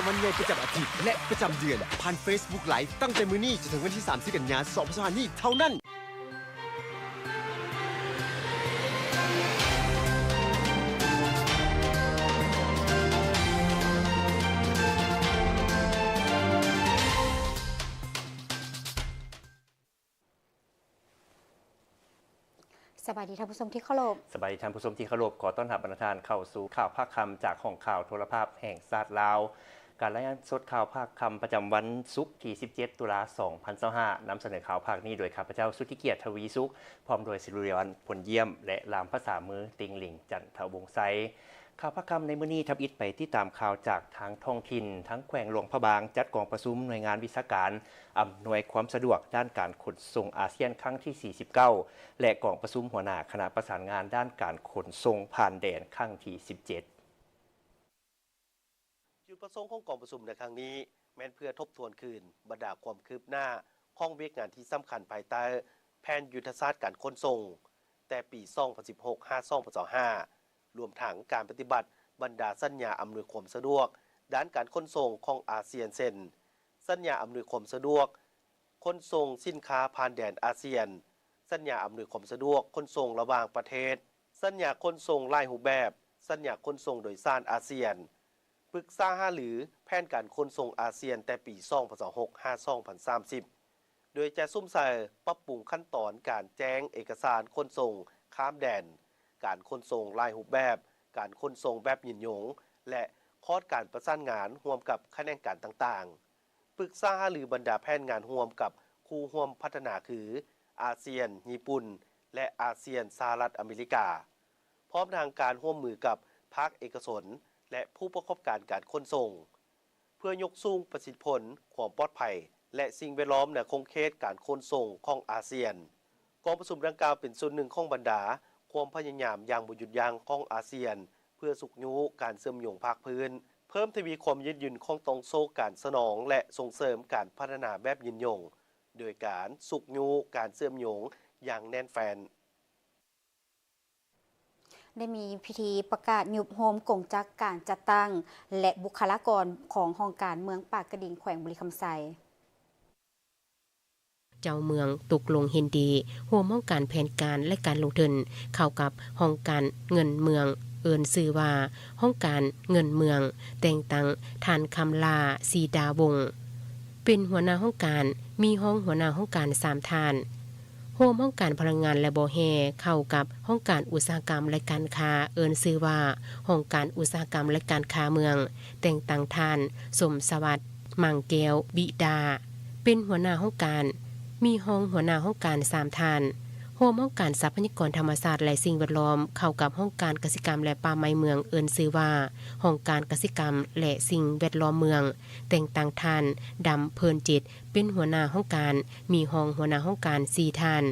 ວັນໃຫຍ່ປະຈຳອາທິດ ແລະ ປະຈຳເດືອນ ຜ່ານ Facebook Live ຕັ້ງແຕ່ມື້ນີ້ຈົນເຖິງວັນທີສາມສິບ ກັນຍາ ສອງພັນຊາວຫ້ານີ້ເທົ່ານັ້ນ. ສະບາຍດີທ່ານຜູ້ຊົມທີ່ເຄົາລົບ. ສະບາຍດີທ່ານຜູ້ຊົມທີ່ເຄົາລົບ. ຂໍຕ້ອນຮັບບັນດາທ່ານເຂົ້າສູ່ຂ່າວພາກຄ່ຳຈາກຫ້ອງຂ່າວໂທລະພາບແຫ່ງຊາດລາວ. ການລາຍງານສົດຂ່າວພາກຄ່ຳປະຈຳວັນສຸກທີສິບເຈັດ ຕຸລາ ສອງພັນຊາວຫ້າ ນຳສະເໜີຂ່າວພາກນີ້ໂດຍຂ້າພະເຈົ້າ ສຸດທິກຽດ ທະວີສຸກ ພ້ອມດ້ວຍ ສິລິວັນ ພົນຢ້ຽມ ແລະ ລ່າມພາສາມື ຕິງລິງ ຈັນທະວົງໄຊ. ຂ່າວພາກຄ່ຳໃນມື້ນີ້ ທຳອິດໄປຕິດຕາມຂ່າວຈາກທາງທ້ອງຖິ່ນ. ທາງແຂວງຫຼວງພະບາງ ຈັດກອງປະຊຸມໜ່ວຍງານວິຊາການ ອຳນວຍຄວາມສະດວກດ້ານການຂົນສົ່ງອາຊຽນຄັ້ງທີສີ່ສິບເກົ້າ ແລະ ກອງປະຊຸມຫົວໜ້າຄະນະປະສານງານດ້ານການຂົນສົ່ງຜ່ານແດນຄັ້ງທີສິບເຈັດ. ຈຸດປະສົງຂອງກອງປະຊຸມໃນຄັ້ງນີ້ ແມ່ນເພື່ອທົບທວນຄືນບັນດາຄວາມຄືບໜ້າຂອງວຽກງານທີ່ສຳຄັນພາຍໃຕ້ແຜນຍຸດທະສາດການຂົນສົ່ງ ແຕ່ປີສອງພັນສິບຫົກ ຫາ ສອງພັນຊາວຫ້າ ລວມທັງການປະຕິບັດບັນດາສັນຍາອຳນວຍຄວາມສະດວກດ້ານການຂົນສົ່ງຂອງອາຊຽນ ເຊັ່ນ ສັນຍາອຳນວຍຄວາມສະດວກຂົນສົ່ງສິນຄ້າຜ່ານແດນອາຊຽນ, ສັນຍາອຳນວຍຄວາມສະດວກຂົນສົ່ງລະຫວ່າງປະເທດ, ສັນຍາຂົນສົ່ງຫຼາຍຮູບແບບ, ສັນຍາຂົນສົ່ງໂດຍສານອາຊຽນ, ປຶກສາຫາລືແຜນການຂົນສົ່ງອາຊຽນແຕ່ປີສອງພັນຊາວຫົກ ຫາ ສອງພັນສາມສິບ ໂດຍຈະສຸມໃສ່ປັບປຸງຂັ້ນຕອນການແຈ້ງເອກະສານຂົນສົ່ງຂ້າມແດນ, ການຂົນສົ່ງຫຼາຍຮູບແບບ, ການຂົນສົ່ງແບບຍືນຍົງ ແລະ ຂອດການປະສານງານຮ່ວມກັບຂະແໜງການຕ່າງໆ, ປຶກສາຫາລືບັນດາແຜນງານຮ່ວມກັບຄູ່ຮ່ວມພັດທະນາຄື ອາຊຽນ, ຍີ່ປຸ່ນ ແລະ ອາຊຽນ, ສະຫະລັດອາເມລິກາ, ພ້ອມທັງການຮ່ວມມືກັບພາກເອກະຊົນ ແລະ ຜູ້ປະກອບການການຂົນສົ່ງ. ເພື່ອຍົກສູງປະສິດທິຜົນ, ຄວາມປອດໄພ ແລະ ສິ່ງແວດລ້ອມໃນຂົງເຂດການຂົນສົ່ງຂອງອາຊຽນ. ກອງປະຊຸມດັ່ງກ່າວເປັນສ່ວນໜຶ່ງຂອງບັນດາຄວາມພະຍາຍາມຢ່າງບໍ່ຢຸດຢັ້ງຂອງອາຊຽນ ເພື່ອຊຸກຍູ້ການເຊື່ອມໂຍງພາກພື້ນ, ເພີ່ມທະວີຄວາມຍືດຫຍຸ່ນຂອງຕ່ອງໂສ້ການສະໜອງ ແລະ ສົ່ງເສີມການພັດທະນາແບບຍືນຍົງ ໂດຍການຊຸກຍູ້ການເຊື່ອມໂຍງຢ່າງແໜ້ນແຟ້ນ. ໄດ້ມີພິທີປະກາດຍຸບໂຮມກົງຈັກການຈັດຕັ້ງ ແລະ ບຸກຄະລາກອນຂອງຫ້ອງການເມືອງປາກກະດິງ ແຂວງບໍລິຄຳໄຊ. ເຈົ້າເມືອງຕົກລົງເຫັນດີຮ່ວມຫ້ອງການແຜນການ ແລະ ການລົງທຶນ ເຂົ້າກັບຫ້ອງການເງິນເມືອງ, ເອີ້ນຊື່ວ່າຫ້ອງການເງິນເມືອງ, ແຕ່ງຕັ້ງທ່ານ ຄຳຫຼ້າ ສີດາວົງ ເປັນຫົວໜ້າຫ້ອງການ, ມີຮອງຫົວໜ້າຫ້ອງການສາມທ່ານ. ຮ່ວມຫ້ອງການພະລັງງານ ແລະ ບໍ່ແຮ່ ເຂົ້າກັບຫ້ອງການອຸດສາຫະກຳ ແລະ ການຄ້າ, ເອີ້ນຊື່ວ່າຫ້ອງການອຸດສາຫະກຳ ແລະ ການຄ້າເມືອງ, ແຕ່ງຕັ້ງທ່ານ ສົມສະຫວັດ ມັງແກ້ວ ບິດາ ເປັນຫົວໜ້າຫ້ອງການ, ມີຮອງຫົວໜ້າຫ້ອງການສາມທ່ານ. ຮ່ວມຫ້ອງການຊັບພະຍາກອນທຳມະຊາດ ແລະ ສິ່ງແວດລ້ອມ ເຂົ້າກັບຫ້ອງການກະສິກຳ ແລະ ປ່າໄມ້ເມືອງ, ເອີ້ນຊື່ວ່າຫ້ອງການກະສິກຳ ແລະ ສິ່ງແວດລ້ອມເມືອງ, ແຕ່ງຕັ້ງທ່ານ ດຳເພີນຈິດ ເປັນຫົວໜ້າຫ້ອງການ, ມີຮອງຫົວໜ້າຫ້ອງການສີ່ທ່ານ.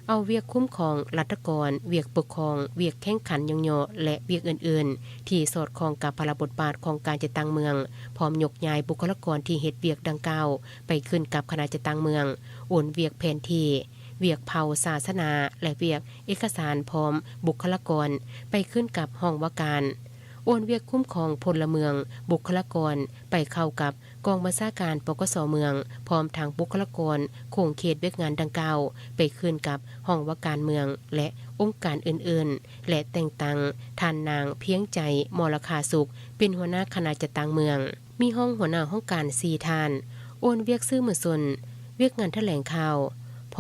ເອົາວຽກຄຸ້ມຄອງລັດຖະກອນ, ວຽກປົກຄອງ, ວຽກແຂ່ງຂັນຍ້ອງຍໍ້ ແລະ ວຽກອື່ນໆ ທີ່ສອດຄ່ອງກັບພາລະບົດບາດຂອງການຈັດຕັ້ງເມືອງ, ພ້ອມຍົກຍ້າຍບຸກຄະລາກອນທີ່ເຮັດວຽກດັ່ງກ່າວໄປຂຶ້ນກັບຄະນະຈັດຕັ້ງເມືອງ, ໂອນວຽກແຜນທີ່, ວຽກເຜົ່າສາສະໜາ ແລະ ວຽກເອກະສານພ້ອມບຸກຄະລາກອນໄປຂຶ້ນກັບຫ້ອງວ່າການ, ໂອນວຽກຄຸ້ມຄອງພົນລະເມືອງ, ບຸກຄະລາກອນໄປເຂົ້າກັບ ກອງບັນຊາການ ປກສ ເມືອງ ພ້ອມທັງບຸກຄະລາກອນຂົງເຂດວຽກງານດັ່ງກ່າວ ໄປຂຶ້ນກັບຫ້ອງວ່າການເມືອງ ແລະ ອົງການອື່ນໆ ແລະ ແຕ່ງຕັ້ງທ່ານນາງ ພຽງໃຈ ມໍລະຄາສຸກ ເປັນຫົວໜ້າຄະນະຈັດຕັ້ງເມືອງ, ມີຮອງຫົວໜ້າຫ້ອງການສີ່ທ່ານ, ໂອນວຽກສື່ມວນຊົນ, ວຽກງານຖະແຫຼງຂ່າວ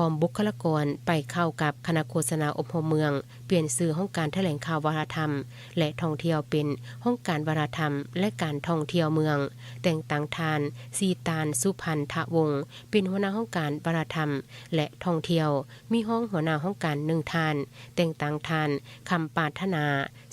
ພ້ອມບຸກຄະລາກອນໄປເຂົ້າກັບຄະນະໂຄສະນາອົບຮົມເມືອງ, ປ່ຽນຊື່ຫ້ອງການຖະແຫຼງຂ່າວວັດທະນະທຳ ແລະ ທ່ອງທ່ຽວ ເປັນຫ້ອງການວັດທະນະທຳ ແລະ ການທ່ອງທ່ຽວເມືອງ, ແຕ່ງຕັ້ງທ່ານ ສີຕານ ສຸພັນທະວົງ ເປັນຫົວໜ້າຫ້ອງການວັດທະນະທຳ ແລະ ທ່ອງທ່ຽວ, ມີຮອງຫົວໜ້າຫ້ອງການໜຶ່ງທ່ານ, ແຕ່ງຕັ້ງທ່ານ ຄຳປາດຖະໜາ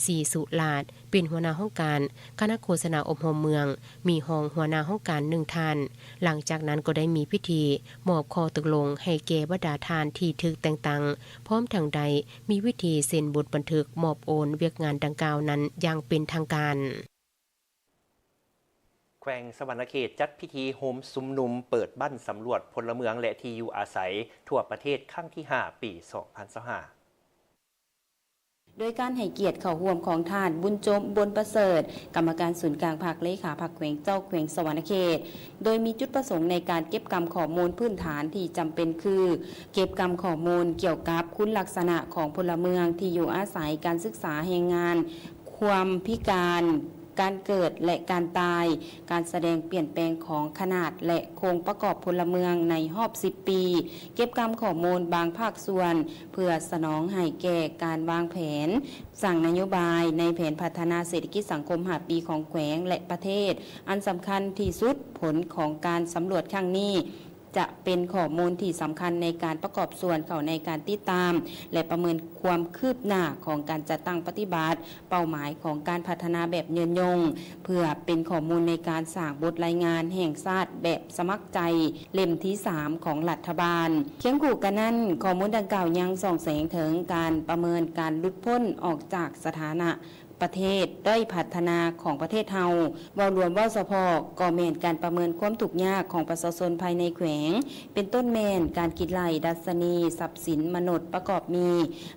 ສີສຸລາດ ເປັນຫົວໜ້າຫ້ອງການຄະນະໂຄສະນາອົບຮົມເມືອງ, ມີຮອງຫົວໜ້າຫ້ອງການໜຶ່ງທ່ານ. ຫຼັງຈາກນັ້ນກໍໄດ້ມີພິທີມອບຂໍ້ຕົກລົງໃຫ້ແກ່ບັນດາທ່ານທີ່ຖືກແຕ່ງຕັ້ງ, ພ້ອມທັງໄດ້ມີພິທີເຊັນບົດບັນທຶກມອບໂອນວຽກງານດັ່ງກ່າວນັ້ນຢ່າງເປັນທາງການ. ແຂວງສະຫວັນນະເຂດຈັດພິທີໂຮມຊຸມນຸມເປີດບັ້ນສຳຫຼວດພົນລະເມືອງ ແລະ ທີ່ຢູ່ອາໄສທົ່ວປະເທດຄັ້ງທີຫ້າ ປີສອງພັນຊາວຫ້າ. ໂດຍການໃຫ້ກຽດເຂົ້າຮ່ວມຂອງທ່ານ ບຸນຈົບ ບົນປະເສີດ ກຳມະການສູນກາງພັກ ເລຂາພັກແຂວງ ເຈົ້າແຂວງສະຫວັນນະເຂດ ໂດຍມີຈຸດປະສົງໃນການເກັບກຳຂໍ້ມູນພື້ນຖານທີ່ຈຳເປັນຄື ເກັບກຳຂໍ້ມູນກ່ຽວກັບຄຸນລັກສະນະຂອງພົນລະເມືອງ, ທີ່ຢູ່ອາໄສ, ການສຶກສາ, ແຮງງານ, ຄວາມພິການ, ການເກີດ ແລະ ການຕາຍ, ການສະແດງປ່ຽນແປງຂອງຂະໜາດ ແລະ ໂຄງປະກອບພົນລະເມືອງໃນຮອບສິບປີ, ເກັບກຳຂໍ້ມູນບາງພາກສ່ວນ ເພື່ອສະໜອງໃຫ້ແກ່ການວາງແຜນ ສ້າງນະໂຍບາຍໃນແຜນພັດທະນາເສດຖະກິດສັງຄົມຫ້າປີຂອງແຂວງ ແລະ ປະເທດ. ອັນສຳຄັນທີ່ສຸດ, ຜົນຂອງການສຳຫຼວດຄັ້ງນີ້ ຈະເປັນຂໍ້ມູນທີ່ສຳຄັນໃນການປະກອບສ່ວນເຂົ້າໃນການຕິດຕາມ ແລະ ປະເມີນຄວາມຄືບໜ້າຂອງການຈັດຕັ້ງປະຕິບັດເປົ້າໝາຍຂອງການພັດທະນາແບບຍືນຍົງ, ເພື່ອເປັນຂໍ້ມູນໃນການສ້າງບົດລາຍງານແຫ່ງຊາດແບບສະໝັກໃຈ ເຫຼັ້ມທີສາມຂອງລັດຖະບານ. ຄຽງຄູ່ກັນນັ້ນ, ຂໍ້ມູນດັ່ງກ່າວຍັງສ່ອງແສງເຖິງການປະເມີນການຫຼຸດພົ້ນອອກຈາກສະຖານະປະເທດດ້ອຍພັດທະນາຂອງປະເທດເຮົາ. ເວົ້າລວມເວົ້າສະເພາະ ກໍແມ່ນການປະເມີນຄວາມທຸກຍາກຂອງປະຊາຊົນພາຍໃນແຂວງ, ເປັນຕົ້ນແມ່ນການຄິດໄລ່ດັດຊະນີຊັບສິນມະນຸດປະກອບມີ,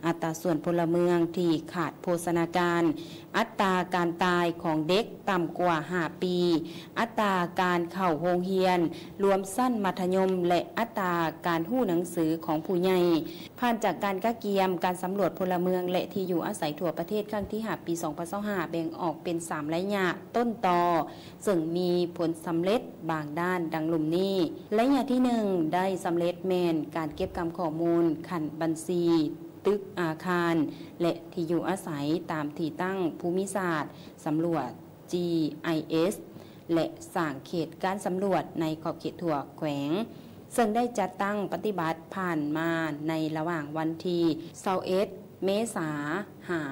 ອັດຕາສ່ວນພົນລະເມືອງທີ່ຂາດໂພຊະນາການ, ອັດຕາການຕາຍຂອງເດັກຕ່ຳກວ່າຫ້າປີ, ອັດຕາການເຂົ້າໂຮງຮຽນລວມຊັ້ນມັດທະຍົມ ແລະ ອັດຕາການຮູ້ໜັງສືຂອງຜູ້ໃຫຍ່. ຜ່ານຈາກການກະກຽມການສຳຫຼວດພົນລະເມືອງ ແລະ ທີ່ຢູ່ອາໄສທົ່ວປະເທດຄັ້ງທີຫ້າ ປີສອງພັນຊາວຫ້າ ແບ່ງອອກເປັນສາມໄລຍະຕົ້ນຕໍ ເຊິ່ງມີຜົນສຳເລັດບາງດ້ານດັ່ງລຸ່ມນີ້. ໄລຍະທີໜຶ່ງ ໄດ້ສຳເລັດແມ່ນການເກັບກຳຂໍ້ມູນຂັ້ນບັນຊີ, ຕຶກອາຄານ ແລະ ທີ່ຢູ່ອາໄສຕາມທີ່ຕັ້ງພູມິສາດສຳຫຼວດ ຈີໄອເອສ ແລະ ສ້າງເຂດການສຳຫຼວດໃນຂອບເຂດທົ່ວແຂວງ, ເຊິ່ງໄດ້ຈັດຕັ້ງປະຕິບັດຜ່ານມາໃນລະຫວ່າງວັນທີຊາວເອັດ ເມສາ ຫາ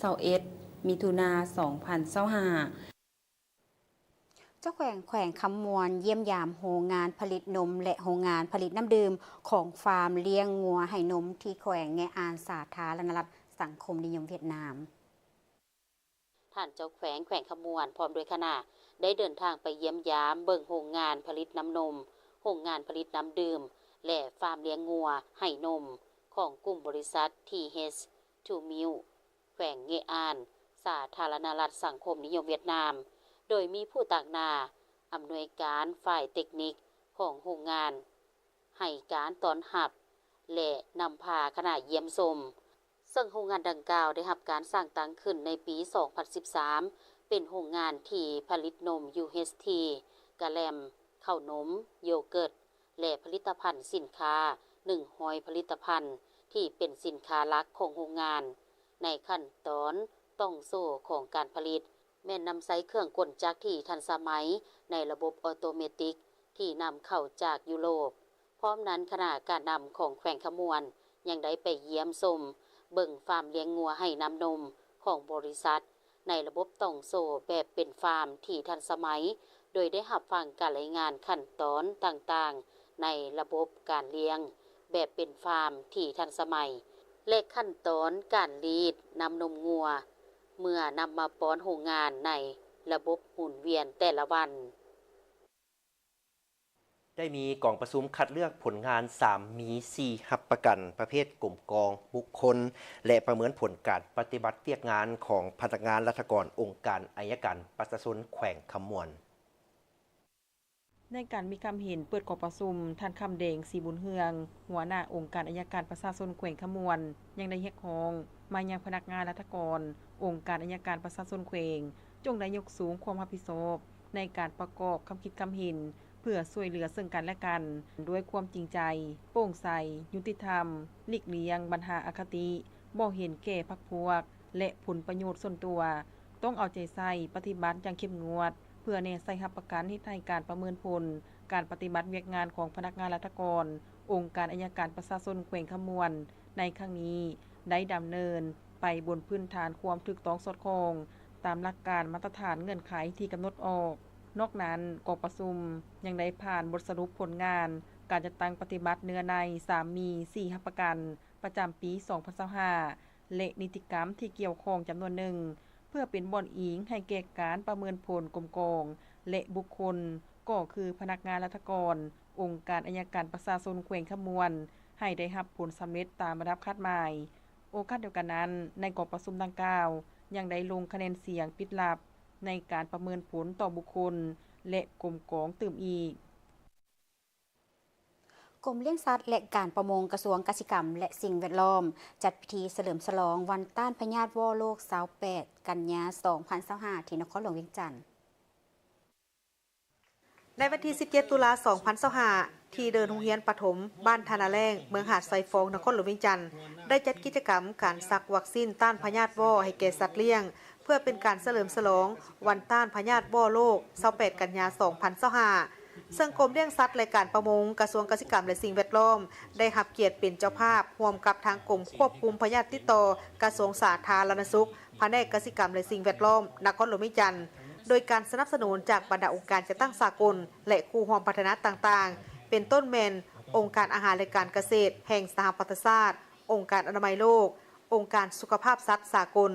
ຊາວເອັດ ມິຖຸນາ ສອງພັນຊາວຫ້າ. ເຈົ້າແຂວງແຂວງຄຳມ່ວນຢ້ຽມຢາມໂຮງງານຜະລິດນົມ ແລະ ໂຮງງານຜະລິດນ້ຳດື່ມຂອງຟາມລ້ຽງງົວໃຫ້ນົມທີ່ແຂວງແງະອານ ສາທາລະນະລັດສັງຄົມນິຍົມຫວຽດນາມ. ທ່ານເຈົ້າແຂວງແຂວງຄຳມ່ວນ ພ້ອມດ້ວຍຄະນະ ໄດ້ເດີນທາງໄປຢ້ຽມຢາມເບິ່ງໂຮງງານຜະລິດນ້ຳນົມ, ໂຮງງານຜະລິດນ້ຳດື່ມ ແລະ ຟາມລ້ຽງງົວໃຫ້ນົມຂອງກຸ່ມບໍລິສັດ ທີເອັດ ທູມິວ ແຂວງເງະອານ ສາທາລະນະລັດສັງຄົມນິຍົມຫວຽດນາມ, ໂດຍມີຜູ້ຕາງໜ້າອຳນວຍການຝ່າຍເຕັກນິກຂອງໂຮງງານ ໃຫ້ການຕ້ອນຮັບ ແລະ ນຳພາຄະນະຢ້ຽມຊົມ. ເຊິ່ງໂຮງງານດັ່ງກ່າວໄດ້ຮັບການສ້າງຕັ້ງຂຶ້ນໃນປີສອງພັນສິບສາມ ເປັນໂຮງງານທີ່ຜະລິດນົມ ຢູເອັດທີ ກະແລັມ, ເຂົ້າໜົມ, ໂຢເກີດ ແລະ ຜະລິດຕະພັນສິນຄ້າ ໜຶ່ງຮ້ອຍ ຜະລິດຕະພັນ ທີ່ເປັນສິນຄ້າຫຼັກຂອງໂຮງງານ. ໃນຂັ້ນຕອນຕ່ອງໂສ້ຂອງການຜະລິດ ແມ່ນນຳໃຊ້ເຄື່ອງກົນຈັກທີ່ທັນສະໄໝໃນລະບົບອໍໂຕເມຕິກທີ່ນຳເຂົ້າຈາກຢູໂຣບ. ພ້ອມນັ້ນ, ຄະນະການນຳຂອງແຂວງຄຳມ່ວນຍັງໄດ້ໄປຢ້ຽມຊົມເບິ່ງຟາມລ້ຽງງົວໃຫ້ນ້ຳນົມຂອງບໍລິສັດ ໃນລະບົບຕ່ອງໂສ້ແບບເປັນຟາມທີ່ທັນສະໄໝ, ໂດຍໄດ້ຮັບຟັງການລາຍງານຂັ້ນຕອນຕ່າງໆໃນລະບົບການລ້ຽງແບບເປັນຟາມທີ່ທັນສະໄໝ ແລະ ຂັ້ນຕອນການລີດນ້ຳນົມງົວ ເມື່ອນຳມາປ້ອນໂຮງງານໃນລະບົບໝູນວຽນແຕ່ລະວັນ. ໄດ້ມີກອງປະຊຸມຄັດເລືອກຜົນງານສາມມີສີ່ຮັບປະກັນ ປະເພດກົມກອງ, ບຸກຄົນ ແລະ ປະເມີນຜົນການປະຕິບັດວຽກງານຂອງພະນັກງານລັດຖະກອນອົງການໄອຍະການປະຊາຊົນແຂວງຄຳມ່ວນ. ໃນການມີຄຳເຫັນເປີດກອງປະຊຸມ, ທ່ານ ຄຳແດງ ສີບຸນເຮືອງ ຫົວໜ້າອົງການໄອຍະການປະຊາຊົນແຂວງຄຳມ່ວນ ຍັງໄດ້ຮຽກຮ້ອງມາຍັງພະນັກງານລັດຖະກອນອົງການໄອຍະການປະຊາຊົນແຂວງ ຈົ່ງໄດ້ຍົກສູງຄວາມຮັບຜິດຊອບໃນການປະກອບຄຳຄິດຄຳເຫັນ ເພື່ອຊ່ວຍເຫຼືອເຊິ່ງກັນແລະກັນດ້ວຍຄວາມຈິງໃຈ, ໂປ່ງໃສ, ຍຸຕິທຳ, ຫຼີກລ່ຽງບັນຫາອະຄະຕິ, ບໍ່ເຫັນແກ່ພັກພວກ ແລະ ຜົນປະໂຫຍດສ່ວນຕົວ, ຕ້ອງເອົາໃຈໃສ່ປະຕິບັດຢ່າງເຂັ້ມງວດ ເພື່ອແນໃສ່ຮັບປະກັນເຮັດໃຫ້ການປະເມີນຜົນການປະຕິບັດວຽກງານຂອງພະນັກງານລັດຖະກອນອົງການໄອຍະການປະຊາຊົນແຂວງຄຳມ່ວນໃນຄັ້ງນີ້ ໄດ້ດຳເນີນໄປບົນພື້ນຖານຄວາມຖືກຕ້ອງສອດຄ່ອງຕາມຫຼັກການມາດຕະຖານເງື່ອນໄຂທີ່ກຳນົດອອກ. ນອກນັ້ນ, ກອງປະຊຸມຍັງໄດ້ຜ່ານບົດສະຫຼຸບຜົນງານການຈັດຕັ້ງປະຕິບັດເນື້ອໃນສາມມີສີ່ຮັບປະກັນປະຈຳປີສອງພັນຊາວຫ້າ ແລະ ນິຕິກຳທີ່ກ່ຽວຂ້ອງຈຳນວນໜຶ່ງ ເພື່ອເປັນບ່ອນອີງໃຫ້ແກ່ການປະເມີນຜົນກົມກອງ ແລະ ບຸກຄົນ ກໍຄືພະນັກງານລັດຖະກອນ ອົງການໄອຍະການປະຊາຊົນແຂວງຄຳມ່ວນ ໃຫ້ໄດ້ຮັບຜົນສຳເລັດຕາມລະດັບຄາດໝາຍ. ໂອກາດດຽວກັນນັ້ນ, ໃນກອງປະຊຸມດັ່ງກ່າວ ຍັງໄດ້ລົງຄະແນນສຽງປິດລັບໃນການປະເມີນຜົນຕໍ່ບຸກຄົນ ແລະ ກົມກອງຕື່ມອີກ. ກົມລ້ຽງສັດ ແລະ ການປະມົງ ກະຊວງກະສິກຳ ແລະ ສິ່ງແວດລ້ອມ ຈັດພິທີສະເຫຼີມສະຫຼອງວັນຕ້ານພະຍາດວໍ້ໂລກ ຊາວແປດ ກັນຍາ ສອງພັນຊາວຫ້າ ທີ່ນະຄອນຫຼວງວຽງຈັນ. ໃນວັນທີສິບເຈັດ ຕຸລາ ສອງພັນຊາວຫ້າ ທີ່ເດີ່ນໂຮງຮຽນປະຖົມບ້ານທ່ານາແລ້ງ ເມືອງຫາດຊາຍຟອງ ນະຄອນຫຼວງວຽງຈັນ ໄດ້ຈັດກິດຈະກຳການສັກວັກຊີນຕ້ານພະຍາດວໍ້ໃຫ້ແກ່ສັດລ້ຽງ ເພື່ອເປັນການສະເຫຼີມສະຫຼອງວັນຕ້ານພະຍາດວໍ້ໂລກ ຊາວແປດ ກັນຍາ ສອງພັນຊາວຫ້າ ເຊິ່ງກົມລ້ຽງສັດ ແລະ ການປະມົງ ກະຊວງກະສິກຳ ແລະ ສິ່ງແວດລ້ອມ ໄດ້ຮັບກຽດເປັນເຈົ້າພາບ ຮ່ວມກັບທາງກົມຄວບຄຸມພະຍາດຕິດຕໍ່ ກະຊວງສາທາລະນະສຸກ ພະແນກກະສິກຳ ແລະ ສິ່ງແວດລ້ອມ ນະຄອນຫຼວງວຽງຈັນ ໂດຍການສະໜັບສະໜູນຈາກບັນດາອົງການຈັດຕັ້ງສາກົນ ແລະ ຄູ່ຮ່ວມພັດທະນາຕ່າງໆ ເປັນຕົ້ນແມ່ນ ອົງການອາຫານ ແລະ ການກະເສດແຫ່ງສະຫະປະຊາຊາດ, ອົງການອະນາໄມໂລກ, ອົງການສຸຂະພາບສັດສາກົນ,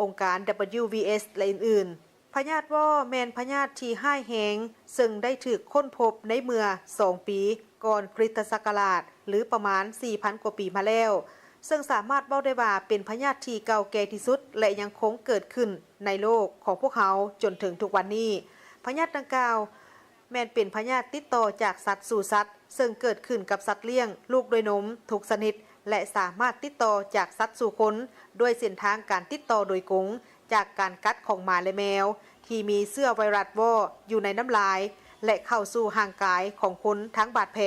ອົງການ WVS ແລະ ອື່ນໆ. ພະຍາດວໍ້ແມ່ນພະຍາດທີ່ຮ້າຍແຮງ ເຊິ່ງໄດ້ຖືກຄົ້ນພົບໃນເມື່ອສອງປີກ່ອນຄຣິສຕະສັກກະລາດ ຫຼື ປະມານສີ່ພັນກວ່າປີມາແລ້ວ, ເຊິ່ງສາມາດເວົ້າໄດ້ວ່າເປັນພະຍາດທີ່ເກົ່າແກ່ທີ່ສຸດ ແລະ ຍັງຄົງເກີດຂຶ້ນໃນໂລກຂອງພວກເຮົາຈົນເຖິງທຸກວັນນີ້. ພະຍາດດັ່ງກ່າວ ແມ່ນເປັນພະຍາດຕິດຕໍ່ຈາກສັດສູ່ສັດ ເຊິ່ງເກີດຂຶ້ນກັບສັດລ້ຽງລູກດ້ວຍນົມທຸກຊະນິດ ແລະ ສາມາດຕິດຕໍ່ຈາກສັດສູ່ຄົນ ດ້ວຍເສັ້ນທາງການຕິດຕໍ່ໂດຍກົງ ຈາກການກັດຂອງໝາ ແລະ ແມວ ທີ່ມີເຊື້ອໄວຣັສວໍ້ຢູ່ໃນນ້ຳລາຍ ແລະ ເຂົ້າສູ່ຮ່າງກາຍຂອງຄົນທາງບາດແຜ.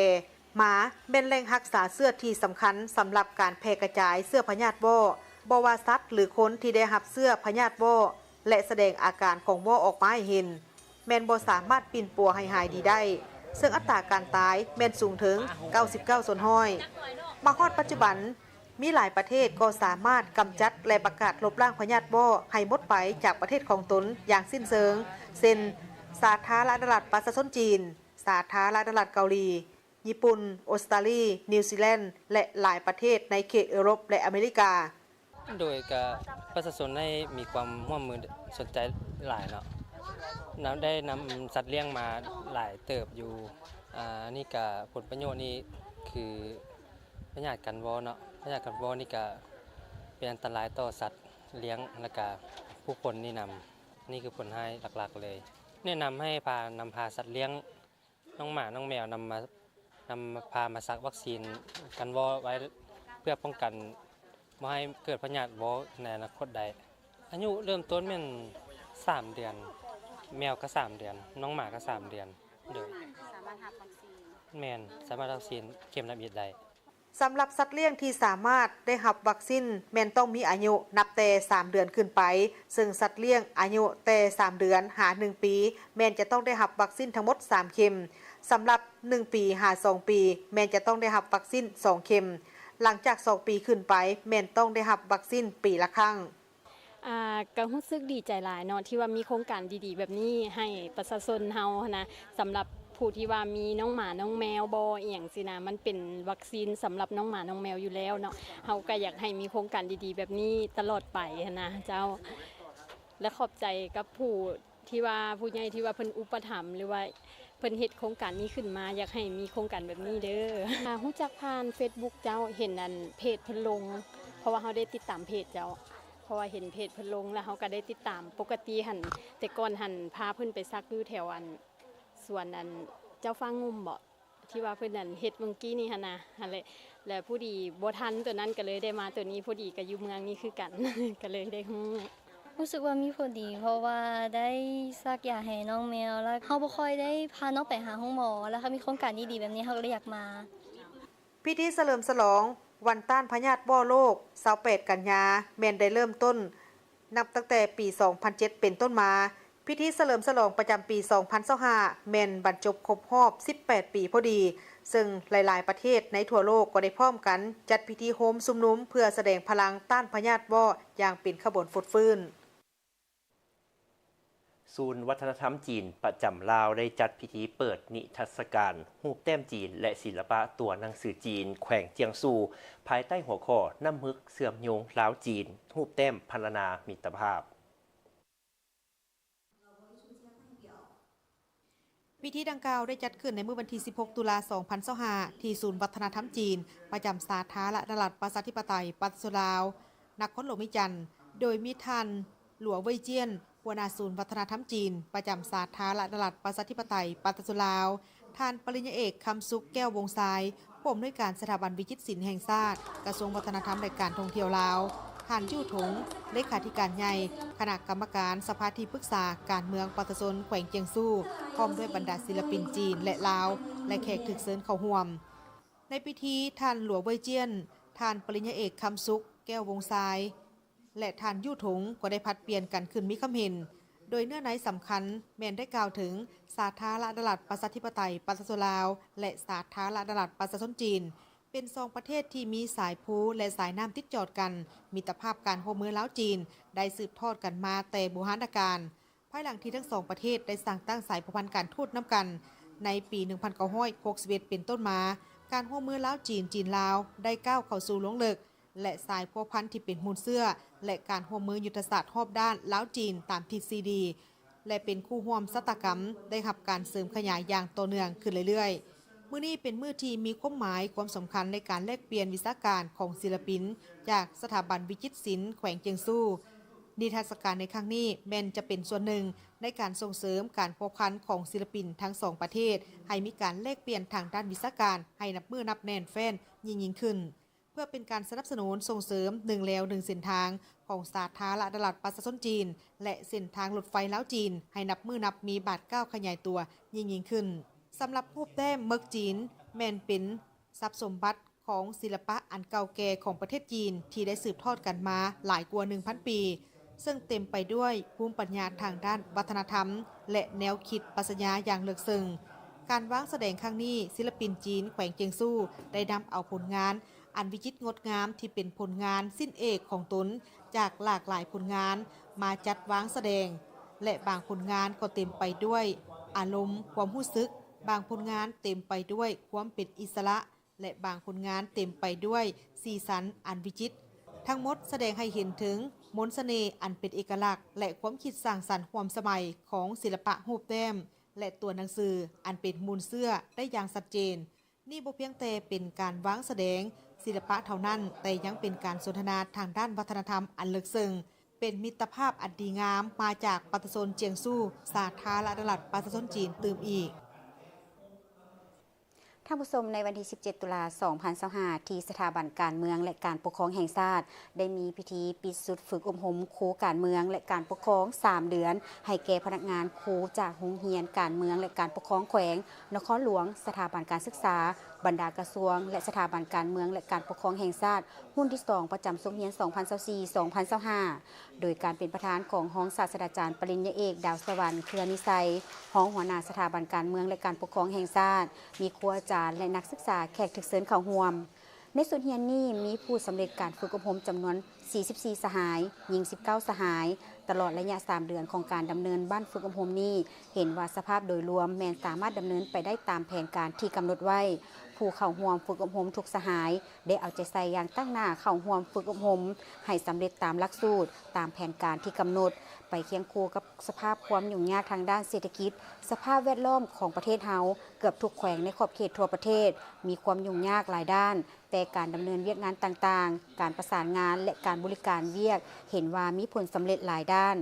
ໝາແມ່ນແຫຼ່ງຮັກສາເຊື້ອທີ່ສຳຄັນສຳລັບການແຜ່ກະຈາຍເຊື້ອພະຍາດວໍ້. ບໍ່ວ່າສັດ ຫຼື ຄົນທີ່ໄດ້ຮັບເຊື້ອພະຍາດວໍ້ ແລະ ສະແດງອາການຂອງວໍ້ອອກມາໃຫ້ເຫັນ, ແມ່ນບໍ່ສາມາດປິ່ນປົວໃຫ້ຫາຍດີໄດ້, ເຊິ່ງອັດຕາການຕາຍແມ່ນສູງເຖິງເກົ້າສິບເກົ້າສ່ວນຮ້ອຍ. ມາຮອດປັດຈຸບັນ, ມີຫຼາຍປະເທດກໍສາມາດກຳຈັດ ແລະ ປະກາດລົບລ້າງພະຍາດວໍ້ໃຫ້ໝົດໄປຈາກປະເທດຂອງຕົນຢ່າງສິ້ນເຊີງ, ເຊັ່ນ ສາທາລະນະລັດປະຊາຊົນຈີນ, ສາທາລະນະລັດເກົາຫຼີ, ຍີ່ປຸ່ນ, ອົດສະຕາລີ, ນິວຊີແລນ ແລະ ຫຼາຍປະເທດໃນເຂດເອີຣົບ ແລະ ອາເມລິກາ. ໂດຍກະປະຊາຊົນໃຫ້ມີຄວາມຮ່ວມມືສົນໃຈຫຼາຍເນາະ, ນຳ ໄດ້ນຳສັດລ້ຽງມາຫຼາຍເຕີບຢູ່. ອາ ອັນນີ້ກະຜົນປະໂຫຍດນີ້ຄືພະຍາດກັນວໍ້ເນາະ, ພະຍາດກັນວໍ້ນີ້ກະເປັນອັນຕະລາຍຕໍ່ສັດລ້ຽງ ແລະກະຜູ້ຄົນນີ້ນຳ. ນີ້ຄືຜົນຮ້າຍຫຼັກໆເລີຍ. ແນະນຳໃຫ້ພາ ນຳພາສັດລ້ຽງ ນ້ອງໝານ້ອງແມວນຳມາ ນຳພາມາສັກວັກຊີນກັນວໍ້ໄວ້ ເພື່ອປ້ອງກັນບໍ່ໃຫ້ເກີດພະຍາດວໍ້ໃນອະນາຄົດໄດ້. ອາຍຸເລີ່ມຕົ້ນແມ່ນສາມເດືອນ, ແມວກໍສາມເດືອນ, ນ້ອງໝາກໍສາມເດືອນ. ໂດຍ ສາມາດຮັບວັກຊີນ. ແມ່ນ, ສາມາດຮັບວັກຊີນເຂັມທຳອິດໄດ້. ສຳລັບສັດລ້ຽງທີ່ສາມາດໄດ້ຮັບວັກຊີນແມ່ນຕ້ອງມີອາຍຸນັບແຕ່ສາມເດືອນຂຶ້ນໄປ, ເຊິ່ງສັດລ້ຽງອາຍຸແຕ່ສາມເດືອນຫາໜຶ່ງປີ ແມ່ນຈະຕ້ອງໄດ້ຮັບວັກຊີນທັງໝົດສາມເຂັມ. ສຳລັບໜຶ່ງປີຫາສອງປີ ແມ່ນຈະຕ້ອງໄດ້ຮັບວັກຊີນສອງເຂັມ. ຫຼັງຈາກສອງປີຂຶ້ນໄປ ແມ່ນຕ້ອງໄດ້ຮັບວັກຊີນປີລະຄັ້ງ. ອາ ກໍຮູ້ສຶກດີໃຈຫຼາຍເນາະ ທີ່ວ່າມີໂຄງການດີໆແບບນີ້ໃຫ້ປະຊາຊົນເຮົາຫັ້ນນະ. ສຳລັບຜູ້ທີ່ວ່າມີນ້ອງໝານ້ອງແມວບໍ່ ອີ່ຫຍັງຊີ້ນະ, ມັນເປັນວັກຊີນສຳລັບນ້ອງໝານ້ອງແມວຢູ່ແລ້ວເນາະ. ເຮົາກໍຢາກໃຫ້ມີໂຄງການດີໆແບບນີ້ຕະຫຼອດໄປຫັ້ນນະເຈົ້າ. ແລະ ຂອບໃຈກັບຜູ້ ທີ່ວ່າຜູ້ໃຫຍ່ທີ່ວ່າເພິ່ນອຸປະຖຳ ຫຼືວ່າເພິ່ນເຮັດໂຄງການນີ້ຂຶ້ນມາ, ຢາກໃຫ້ມີໂຄງການແບບນີ້ເດີ. ອາ ຮູ້ຈັກຜ່ານເຟສບຸກເຈົ້າ, ເຫັນອັນເພຈເພິ່ນລົງ ເພາະວ່າເຮົາໄດ້ຕິດຕາມເພຈເຈົ້າ, ເພາະວ່າເຫັນເພຈເພິ່ນລົງ ແລ້ວເຮົາກໍໄດ້ຕິດຕາມ. ປົກກະຕິຫັ້ນ ແຕ່ກ່ອນຫັ້ນພາເພິ່ນໄປສັກຢູ່ແຖວອັນສວນອັນເຈົ້າຟ້າງຸ່ມເບາະ? ທີ່ວ່າເພິ່ນນັ້ນເຮັດມື້ກີ້ນີ້ຫັ້ນນະ, ຫັ້ນແຫຼະ. ແລ້ວພໍດີບໍ່ທັນໂຕນັ້ນ ກໍເລີຍໄດ້ມາໂຕນີ້, ພໍດີກໍຢູ່ເມືອງນີ້ຄືກັນ ກໍເລີຍໄດ້ຮູ້. ຮູ້ສຶກວ່າມີຜົນດີ ເພາະວ່າໄດ້ສັກຢາໃຫ້ນ້ອງແມວ ແລ້ວເຮົາບໍ່ຄ່ອຍໄດ້ພານ້ອງໄປຫາໂຮງໝໍ, ແລ້ວເຮົາມີໂຄງການດີໆແບບນີ້ ເຮົາກໍເລີຍຢາກມາ. ພິທີສະເຫຼີມສະຫຼອງວັນຕ້ານພະຍາດວໍ້ໂລກ ຊາວແປດ ກັນຍາ ແມ່ນໄດ້ເລີ່ມຕົ້ນ ນັບຕັ້ງແຕ່ປີສອງພັນເຈັດເປັນຕົ້ນມາ. ພິທີສະເຫຼີມສະຫຼອງປະຈຳປີສອງພັນຊາວຫ້າ ແມ່ນບັນຈົບຄົບຮອບສິບແປດປີພໍດີ, ເຊິ່ງຫຼາຍໆປະເທດໃນທົ່ວໂລກກໍໄດ້ພ້ອມກັນຈັດພິທີໂຮມຊຸມນຸມ ເພື່ອສະແດງພະລັງຕ້ານພະຍາດວໍ້ຢ່າງເປັນຂະບວນຟົດຟື້ນ. ສູນວັດທະນະທຳຈີນປະຈຳລາວ ໄດ້ຈັດພິທີເປີດນິທັດສະການຮູບແຕ້ມຈີນ ແລະ ສິລະປະຕົວໜັງສືຈີນ ແຂວງຈຽງຊູ່ ພາຍໃຕ້ຫົວຂໍ້ ນ້ຳມຶກເຊື່ອມໂຍງລາວ-ຈີນ ຮູບແຕ້ມພັນລະນາມິດຕະພາບ. ພິທີດັ່ງກ່າວໄດ້ຈັດຂຶ້ນໃນມື້ວັນທີສິບຫົກ ຕຸລາ ສອງພັນຊາວຫ້າ ທີ່ສູນວັດທະນະທຳຈີນ ປະຈຳສາທາລະນະລັດປະຊາທິປະໄຕປະຊາຊົນລາວ. ນະຄອນຫຼວງວຽງຈັນ, ໂດຍມີທ່ານ ຫຼວງ ເຫວີຍຈຽນ ຫົວໜ້າສູນວັດທະນະທຳຈີນ ປະຈຳສາທາລະນະລັດ ປະຊາທິປະໄຕ ປະຊາຊົນລາວ, ທ່ານປະລິນຍາເອກ ຄຳສຸກ ແກ້ວວົງຊາຍ ຜູ້ອຳນວຍການສະຖາບັນວິຈິດສິນແຫ່ງຊາດ ກະຊວງວັດທະນະທຳ ແລະ ການທ່ອງທ່ຽວລາວ, ທ່ານ ຢູ່ ທົງ ເລຂາທິການໃຫຍ່ ຄະນະກຳມະການສະພາທີ່ປຶກສາການເມືອງປະຊາຊົນແຂວງຈຽງຊູ້ ພ້ອມດ້ວຍບັນດາສິນລະປິນຈີນ ແລະ ລາວ ແລະ ແຂກຖືກເຊີນເຂົ້າຮ່ວມ. ໃນພິທີ, ທ່ານ ຫຼວງ ເຫວີຍຈຽນ, ທ່ານປະລິນຍາເອກ ຄຳສຸກ ແກ້ວວົງຊາຍ ແລະ ທ່ານ ຢູ່ ທົງ ກໍໄດ້ຜັດປ່ຽນກັນຂຶ້ນມີຄຳເຫັນ, ໂດຍເນື້ອໃນສຳຄັນແມ່ນໄດ້ກ່າວເຖິງສາທາລະນະລັດ ປະຊາທິປະໄຕ ປະຊາຊົນລາວ ແລະ ສາທາລະນະລັດ ປະຊາຊົນຈີນ ເປັນສອງປະເທດທີ່ມີສາຍພູ ແລະ ສາຍນ້ຳຕິດຈອດກັນ, ມິດຕະພາບການຮ່ວມມືລາວ-ຈີນ ໄດ້ສືບທອດກັນມາແຕ່ບູຮານນະການ. ພາຍຫຼັງທີ່ທັງສອງປະເທດໄດ້ສ້າງຕັ້ງສາຍພົວພັນການທູດນຳກັນໃນປີໜຶ່ງພັນເກົ້າຮ້ອຍຫົກສິບເອັດເປັນຕົ້ນມາ, ການຮ່ວມມືລາວ-ຈີນ, ຈີນ-ລາວ ໄດ້ກ້າວເຂົ້າສູ່ລວງເລິກ ແລະ ສາຍພົວພັນທີ່ເປັນມູນເຊື້ອ ແລະ ການຮ່ວມມືຍຸດທະສາດຮອບດ້ານລາວ-ຈີນຕາມທິດສີ່ດີ ແລະ ເປັນຄູ່ຮ່ວມຊະຕາກຳ ໄດ້ຮັບການເສີມຂະຫຍາຍຢ່າງຕໍ່ເນື່ອງຂຶ້ນເລື້ອຍໆ. ມື້ນີ້ເປັນມື້ທີ່ມີຄວາມໝາຍຄວາມສຳຄັນໃນການແລກປ່ຽນວິຊາການຂອງສິນລະປິນຈາກສະຖາບັນວິຈິດສິນແຂວງຈຽງຊູ້. ນິທັດສະການໃນຄັ້ງນີ້ແມ່ນຈະເປັນສ່ວນໜຶ່ງໃນການສົ່ງເສີມການພົວພັນຂອງສິນລະປິນທັງສອງປະເທດ ໃຫ້ມີການແລກປ່ຽນທາງດ້ານວິຊາການໃຫ້ນັບມື້ນັບແໜ້ນແຟ້ນຍິ່ງໆຂຶ້ນ, ເພື່ອເປັນການສະໜັບສະໜູນສົ່ງເສີມໜຶ່ງແລວໜຶ່ງເສັ້ນທາງຂອງສາທາລະນະລັດປະຊາຊົນຈີນ ແລະ ເສັ້ນທາງລົດໄຟລາວ-ຈີນ ໃຫ້ນັບມື້ນັບມີບາດກ້າວຂະຫຍາຍຕົວຍິ່ງໆຂຶ້ນ. ສຳລັບຮູບແຕ້ມເມິກຈີນ ແມ່ນເປັນ ຊັບສົມບັດຂອງສິລະປະອັນເກົ່າແກ່ຂອງປະເທດຈີນ ທີ່ໄດ້ສືບທອດກັນມາຫຼາຍກວ່າໜຶ່ງພັນປີ, ເຊິ່ງເຕັມໄປດ້ວຍພູມປັນຍາທາງດ້ານວັດທະນະທຳ ແລະ ແນວຄິດປັດຊະຍາຢ່າງເລິກເຊິ່ງ. ການວາງສະແດງຄັ້ງນີ້, ສິລະປິນຈີນແຂວງຈຽງຊູ້ ໄດ້ນຳເອົາຜົນງານອັນວິຈິດງົດງາມ ທີ່ເປັນຜົນງານຊິ້ນເອກຂອງຕົນຈາກຫຼາກຫຼາຍຜົນງານ ມາຈັດວາງສະແດງ ແລະ ບາງຜົນງານກໍເຕັມໄປດ້ວຍອາລົມຄວາມຮູ້ສຶກ, ບາງຜົນງານເຕັມໄປດ້ວຍຄວາມເປັນອິດສະຫຼະ ແລະ ບາງຜົນງານເຕັມໄປດ້ວຍສີສັນອັນວິຈິດ. ທັງໝົດສະແດງໃຫ້ເຫັນເຖິງມົນສະເໜ່ອັນເປັນເອກະລັກ ແລະ ຄວາມຄິດສ້າງສັນຮ່ວມສະໄໝຂອງສິລະປະຮູບແຕ້ມ ແລະ ຕົວໜັງສືອັນເປັນມູນເຊື້ອໄດ້ຢ່າງຊັດເຈນ. ນີ້ບໍ່ພຽງແຕ່ເປັນການວາງສະແດງສິລະປະເທົ່ານັ້ນ, ແຕ່ຍັງເປັນການສົນທະນາທາງດ້ານວັດທະນະທຳອັນເລິກເຊິ່ງ, ເປັນມິດຕະພາບອັນດີງາມມາຈາກປະຊາຊົນຈຽງຊູ້ ສາທາລະນະລັດປະຊາຊົນຈີນຕື່ມອີກ. ທ່ານຜູ້ຊົມ, ໃນວັນທີສິບເຈັດ ຕຸລາ ສອງພັນຊາວຫ້າ ທີ່ສະຖາບັນການເມືອງ ແລະ ການປົກຄອງແຫ່ງຊາດ ໄດ້ມີພິທີປິດຊຸດຝຶກອົບຮົມຄູການເມືອງ ແລະ ການປົກຄອງສາມເດືອນ ໃຫ້ແກ່ພະນັກງານຄູຈາກໂຮງຮຽນການເມືອງ ແລະ ການປົກຄອງແຂວງ, ນະຄອນຫຼວງ, ສະຖາບັນການສຶກສາ, ບັນດາກະຊວງ ແລະ ສະຖາບັນການເມືອງ ແລະ ການປົກຄອງແຫ່ງຊາດ ຮຸ່ນທີສອງ ປະຈຳສົກຮຽນ ສອງພັນຊາວສີ່ ສອງພັນຊາວຫ້າ ໂດຍການເປັນປະທານຂອງຮອງສາດສະດາຈານປະລິນຍາເອກ ດາວສະຫວັນ ເຄືອນິໄຊ, ຮອງຫົວໜ້າສະຖາບັນການເມືອງ ແລະ ການປົກຄອງແຫ່ງຊາດ, ມີຄູອາຈານ ແລະ ນັກສຶກສາແຂກຖືກເຊີນເຂົ້າຮ່ວມ. ໃນຊຸດຮຽນນີ້ ມີຜູ້ສຳເລັດການຝຶກອົບຮົມຈຳນວນສີ່ສິບສີ່ສະຫາຍ, ຍິງສິບເກົ້າສະຫາຍ. ຕະຫຼອດໄລຍະສາມເດືອນຂອງການດຳເນີນບັ້ນຝຶກອົບຮົມນີ້ ເຫັນວ່າສະພາບໂດຍລວມແມ່ນສາມາດດຳເນີນໄປໄດ້ຕາມແຜນການທີ່ກຳນົດໄວ້. ຜູ້ເຂົ້າຮ່ວມຝຶກອົບຮົມທຸກສະຫາຍ ໄດ້ເອົາໃຈໃສ່ຢ່າງຕັ້ງໜ້າເຂົ້າຮ່ວມຝຶກອົບຮົມໃຫ້ສຳເລັດຕາມຫຼັກສູດ, ຕາມແຜນການທີ່ກຳນົດ, ໄປຄຽງຄູ່ກັບສະພາບຄວາມຫຍຸ້ງຍາກທາງດ້ານເສດຖະກິດ, ສະພາບແວດລ້ອມຂອງປະເທດເຮົາ. ເກືອບທຸກແຂວງໃນຂອບເຂດທົ່ວປະເທດ ມີຄວາມຫຍຸ້ງຍາກຫຼາຍດ້ານ, ແຕ່ການດຳເນີນວຽກງານຕ່າງໆ, ການປະສານງານ ແລະ ການບໍລິການວຽກ ເຫັນວ່າມີຜົນສຳເລັດຫຼາຍດ້ານ.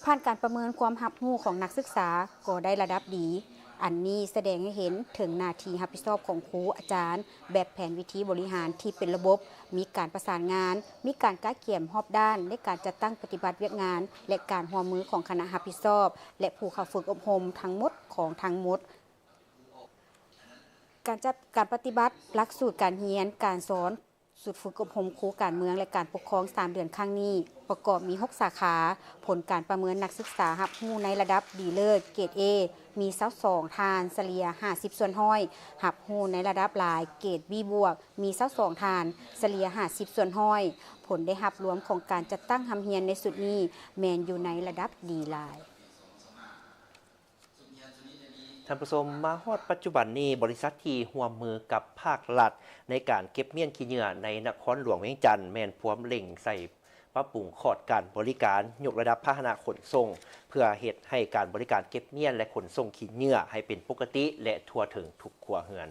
ຜ່ານການປະເມີນຄວາມຮັບຮູ້ຂອງນັກສຶກສາກໍໄດ້ລະດັບດີ. ອັນນີ້ສະແດງໃຫ້ເຫັນເຖິງໜ້າທີ່ຮັບຜິດຊອບຂອງຄູອາຈານ, ແບບແຜນວິທີບໍລິຫານທີ່ເປັນລະບົບ, ມີການປະສານງານ, ມີການກະກຽມຮອບດ້ານໃນການຈັດຕັ້ງປະຕິບັດວຽກງານ ແລະ ການຮ່ວມມືຂອງຄະນະຮັບຜິດຊອບ ແລະ ຜູ້ເຂົ້າຝຶກອົບຮົມທັງໝົດຂອງທັງໝົດ. ການຈັດການປະຕິບັດຫຼັກສູດການຮຽນການສອນ ຊຸດຝຶກອົບຮົມຄູການເມືອງ ແລະ ການປົກຄອງສາມເດືອນຄັ້ງນີ້ ປະກອບມີຫົກສາຂາ. ຜົນການປະເມີນນັກສຶກສາຮັບຮູ້ໃນລະດັບດີເລີດ ເກຣດ A ມີຊາວສອງທ່ານ, ສະເລ່ຍຫ້າສິບສ່ວນຮ້ອຍ, ຮັບຮູ້ໃນລະດັບຫຼາຍ ເກຣດ B ບວກ ມີຊາວສອງທ່ານ, ສະເລ່ຍຫ້າສິບສ່ວນຮ້ອຍ. ຜົນໄດ້ຮັບລວມຂອງການຈັດຕັ້ງຮ່ຳຮຽນໃນຊຸດນີ້ ແມ່ນຢູ່ໃນລະດັບດີຫຼາຍ. ທ່ານຜູ້ຊົມ, ມາຮອດປັດຈຸບັນນີ້, ບໍລິສັດທີ່ຮ່ວມມືກັບພາກລັດໃນການເກັບມ້ຽນຂີ້ເຫຍື້ອໃນນະຄອນຫຼວງວຽງຈັນ ແມ່ນພວມເລັ່ງໃສ່ປັບປຸງຂອດການບໍລິການ, ຍົກລະດັບພາຫະນະຂົນສົ່ງ ເພື່ອເຮັດໃຫ້ການບໍລິການເກັບມ້ຽນ ແລະ ຂົນສົ່ງຂີ້ເຫຍື້ອໃຫ້ເປັນປົກກະຕິ ແລະ ທົ່ວເຖິງທຸກຄົວເຮືອນ.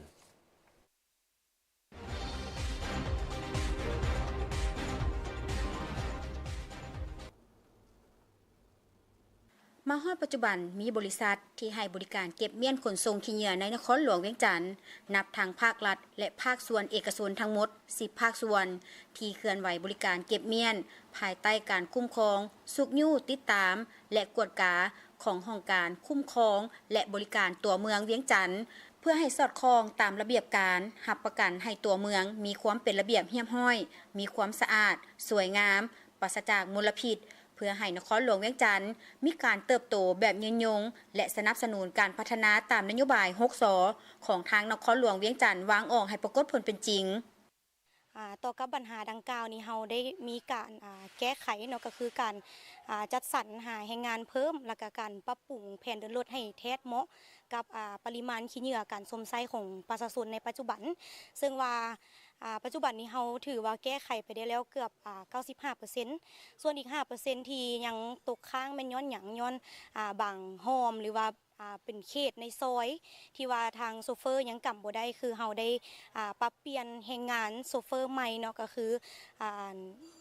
ມາຮອດປັດຈຸບັນ ມີບໍລິສັດທີ່ໃຫ້ບໍລິການເກັບມ້ຽນຂົນສົ່ງຂີ້ເຫຍື້ອໃນນະຄອນຫຼວງວຽງຈັນ ນັບທັງພາກລັດ ແລະ ພາກສ່ວນເອກະຊົນທັງໝົດ ສິບພາກສ່ວນ ທີ່ເຄື່ອນໄຫວບໍລິການເກັບມ້ຽນ ພາຍໃຕ້ການຄຸ້ມຄອງ, ຊຸກຍູ້, ຕິດຕາມ ແລະ ກວດກາຂອງຫ້ອງການຄຸ້ມຄອງ ແລະ ບໍລິການຕົວເມືອງວຽງຈັນ ເພື່ອໃຫ້ສອດຄ່ອງຕາມລະບຽບການ, ຮັບປະກັນໃຫ້ຕົວເມືອງມີຄວາມເປັນລະບຽບຮຽບຮ້ອຍ, ມີຄວາມສະອາດ, ສວຍງາມ, ປາສະຈາກມົນລະພິດ, ເພື່ອໃຫ້ນະຄອນຫຼວງວຽງຈັນມີການເຕີບໂຕແບບຍືນຍົງ ແລະ ສະໜັບສະໜູນການພັດທະນາຕາມນະໂຍບາຍຫົກ ສ ຂອງທາງນະຄອນຫຼວງວຽງຈັນວາງອອກໃຫ້ປາກົດຜົນເປັນຈິງ. ອ່າ ຕໍ່ກັບບັນຫາດັ່ງກ່າວນີ້ ເຮົາໄດ້ມີການ ອ່າ ແກ້ໄຂເນາະ ກໍຄືການ ອ່າ ຈັດສັນຫາແຮງງານເພີ່ມ ແລ້ວກໍການປັບປຸງແຜນເດີນລົດໃຫ້ແທດເໝາະກັບ ອ່າ ປະລິມານຂີ້ເຫຍື້ອການຊົມໃຊ້ຂອງປະຊາຊົນໃນປັດຈຸບັນ ເຊິ່ງວ່າ ອ່າ ປັດຈຸບັນນີ້ເຮົາຖືວ່າແກ້ໄຂໄປໄດ້ແລ້ວເກືອບ ອ່າ ເກົ້າສິບຫ້າເປີເຊັນ ສ່ວນອີກຫ້າເປີເຊັນທີ່ຍັງຕົກຄ້າງແມ່ນຍ້ອນຫຍັງ? ຍ້ອນ ອ່າ ບາງຮ່ອມ ຫຼືວ່າ ອ່າ ເປັນເຂດໃນຊອຍທີ່ວ່າທາງໂຊເຟີຍັງກຳບໍ່ໄດ້ ຄືເຮົາໄດ້ ອ່າ ປັບປ່ຽນແຮງງານໂຊເຟີໃໝ່ເນາະ ກໍຄື ອ່າ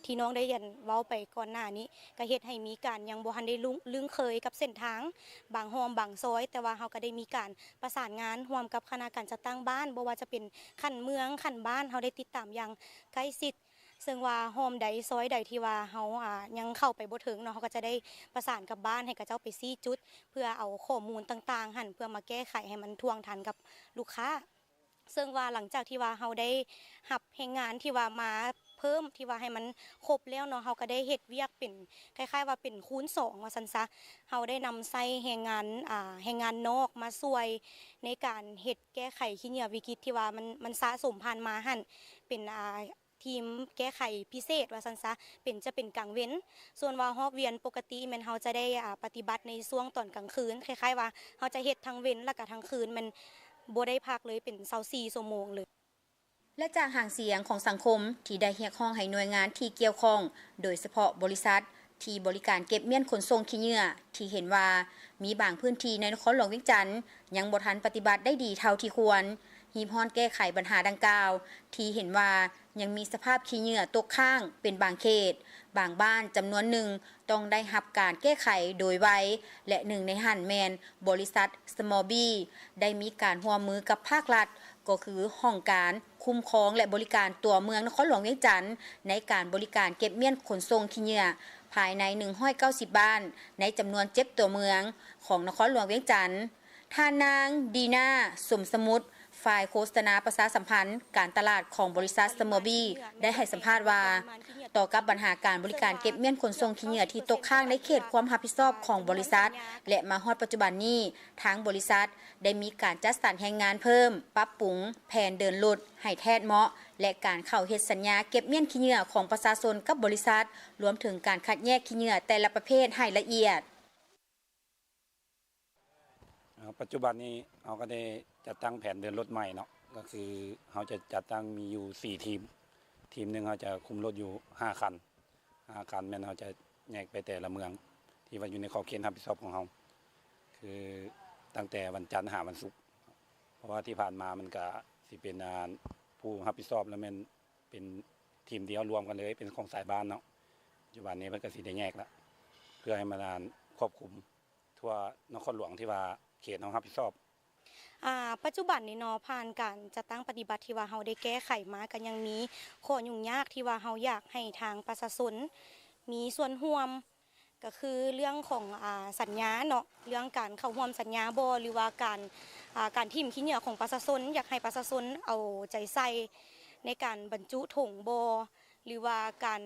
ທີ່ນ້ອງໄດ້ ອັ່ນ ເວົ້າໄປກ່ອນໜ້ານີ້ ກໍເຮັດໃຫ້ມີການຍັງບໍ່ທັນໄດ້ລຸ້ງ ລຶ້ງເຄີຍກັບເສັ້ນທາງບາງຮ່ອມບາງຊອຍ ແຕ່ວ່າເຮົາກໍໄດ້ມີການປະສານງານຮ່ວມກັບຄະນະການຈັດຕັ້ງບ້ານ ບໍ່ວ່າຈະເປັນຂັ້ນເມືອງ, ຂັ້ນບ້ານ ເຮົາໄດ້ຕິດຕາມຢ່າງໃກ້ຊິດ ເຊິ່ງວ່າຮ່ອມໃດ ຊອຍໃດທີ່ວ່າເຮົາ ອ່າ ຍັງເຂົ້າໄປບໍ່ເຖິງເນາະ ເຮົາກໍຈະໄດ້ປະສານກັບບ້ານໃຫ້ເຂົາເຈົ້າໄປຊີ້ຈຸດ ເພື່ອເອົາຂໍ້ມູນຕ່າງໆຫັ້ນ ເພື່ອມາແກ້ໄຂໃຫ້ມັນທ່ວງທັນກັບລູກຄ້າ. ເຊິ່ງວ່າຫຼັງຈາກທີ່ວ່າເຮົາໄດ້ຮັບແຮງງານທີ່ວ່າມາເພີ່ມ ທີ່ວ່າໃຫ້ມັນຄົບແລ້ວເນາະ ເຮົາກໍໄດ້ເຮັດວຽກເປັນ ຄ້າຍໆວ່າເປັນຄູນສອງວ່າຊັ້ນຊະ ເຮົາໄດ້ນຳໃຊ້ແຮງງານ ອ່າ ແຮງງານນອກມາຊ່ວຍໃນການເຮັດແກ້ໄຂຂີ້ເຫຍື້ອວິກິດທີ່ວ່າມັນ ມັນສະສົມຜ່ານມາຫັ້ນ ເປັນ ອ່າ ທີມແກ້ໄຂພິເສດວ່າຊັ້ນຊະ ເປັນ ຈະເປັນກາງເວັນ ສ່ວນວ່າຮອບວຽນປົກກະຕິແມ່ນເຮົາຈະໄດ້ ອ່າ ປະຕິບັດໃນຊ່ວງຕອນກາງຄືນ ຄ້າຍໆວ່າເຮົາຈະເຮັດທັງເວັນ ແລ້ວກະທັງຄືນ ແມ່ນບໍ່ໄດ້ພັກເລີຍ ເປັນຊາວສີ່ຊົ່ວໂມງເລີຍ. ແລະ ຈາກຫາງສຽງຂອງສັງຄົມທີ່ໄດ້ຮຽກຮ້ອງໃຫ້ໜ່ວຍງານທີ່ກ່ຽວຂ້ອງ ໂດຍສະເພາະບໍລິສັດທີ່ບໍລິການເກັບມ້ຽນຂົນສົ່ງຂີ້ເຫຍື້ອ ທີ່ເຫັນວ່າມີບາງພື້ນທີ່ໃນນະຄອນຫຼວງວຽງຈັນ ຍັງບໍ່ທັນປະຕິບັດໄດ້ດີເທົ່າທີ່ຄວນ ຮີບຮ້ອນແກ້ໄຂບັນຫາດັ່ງກ່າວ ທີ່ເຫັນວ່າຍັງມີສະພາບຂີ້ເຫຍື້ອຕົກຄ້າງເປັນບາງເຂດ, ບາງບ້ານຈຳນວນໜຶ່ງ ຕ້ອງໄດ້ຮັບການແກ້ໄຂໂດຍໄວ ແລະ ໜຶ່ງໃນຫັ້ນແມ່ນບໍລິສັດ Small Bee ໄດ້ມີການຮ່ວມມືກັບພາກລັດ ກໍຄືຫ້ອງການຄຸ້ມຄອງ ແລະ ບໍລິການຕົວເມືອງນະຄອນຫຼວງວຽງຈັນ ໃນການບໍລິການເກັບມ້ຽນຂົນສົ່ງຂີ້ເຫຍື້ອພາຍໃນໜຶ່ງຮ້ອຍເກົ້າສິບບ້ານ ໃນຈຳນວນເຈັດຕົວເມືອງຂອງນະຄອນຫຼວງວຽງຈັນ. ທ່ານນາງ ດີນາ ສົມສະໝຸດ ຝ່າຍໂຄສະນາປະຊາສຳພັນການຕະຫຼາດຂອງບໍລິສັດ Small Bee ໄດ້ໃຫ້ສຳພາດວ່າ ຕໍ່ກັບບັນຫາການບໍລິການເກັບມ້ຽນຂົນສົ່ງຂີ້ເຫຍື້ອທີ່ຕົກຄ້າງໃນເຂດຄວາມຮັບຜິດຊອບຂອງບໍລິສັດ ແລະ ມາຮອດປັດຈຸບັນນີ້ ທາງບໍລິສັດໄດ້ມີການຈັດສັນແຮງງານເພີ່ມ, ປັບປຸງແຜນເດີນລົດໃຫ້ແທດເໝາະ ແລະ ການເຂົ້າເຮັດສັນຍາເກັບມ້ຽນຂີ້ເຫຍື້ອຂອງປະຊາຊົນກັບບໍລິສັດ, ລວມເຖິງການຄັດແຍກຂີ້ເຫຍື້ອແຕ່ລະປະເພດໃຫ້ລະອຽດ. ເອີ ປັດຈຸບັນນີ້ເຮົາກໍໄດ້ຈັດຕັ້ງແຜນເດີນລົດໃໝ່ເນາະ ກໍຄືເຮົາຈະຈັດຕັ້ງມີຢູ່ສີ່ທີມ ທີມໜຶ່ງເຮົາຈະຄຸມລົດຢູ່ຫ້າຄັນ ຫ້າຄັນແມ່ນເຮົາຈະແຍກໄປແຕ່ລະເມືອງ ທີ່ວ່າຢູ່ໃນຂອບເຂດຮັບຜິດຊອບຂອງເຮົາ ຄືຕັ້ງແຕ່ວັນຈັນຫາວັນສຸກ ເພາະວ່າທີ່ຜ່ານມາມັນກະຊິເປັນ ອ່າ ຜູ້ຮັບຜິດຊອບລະແມ່ນເປັນທີມດຽວລວມກັນເລີຍ ເປັນຂອງສາຍບ້ານເນາະ ປັດຈຸບັນນີ້ເພິ່ນກະຊິໄດ້ແຍກລະ ເພື່ອໃຫ້ມັນ ອ່າ ຄວບຄຸມ ທົ່ວນະຄອນຫຼວງທີ່ວ່າເຂດເຮົາຮັບຜິດຊອບ. ອ່າ ປັດຈຸບັນນີ້ເນາະ ຜ່ານການຈັດຕັ້ງປະຕິບັດທີ່ວ່າເຮົາໄດ້ແກ້ໄຂມາ ກະຍັງມີຂໍ້ຫຍຸ້ງຍາກທີ່ວ່າເຮົາຢາກໃຫ້ທາງປະຊາຊົນມີສ່ວນຮ່ວມ ກະຄືເລື່ອງຂອງ ອ່າ ສັນຍາເນາະ ເລື່ອງການເຂົ້າຮ່ວມສັນຍາບໍ່ ຫຼືວ່າການ ອ່າ ການຖິ້ມຂີ້ເຫຍື້ອຂອງປະຊາຊົນ ຢາກໃຫ້ປະຊາຊົນເອົາໃຈໃສ່ໃນການບັນຈຸຖົງບໍ່ ຫຼືວ່າການ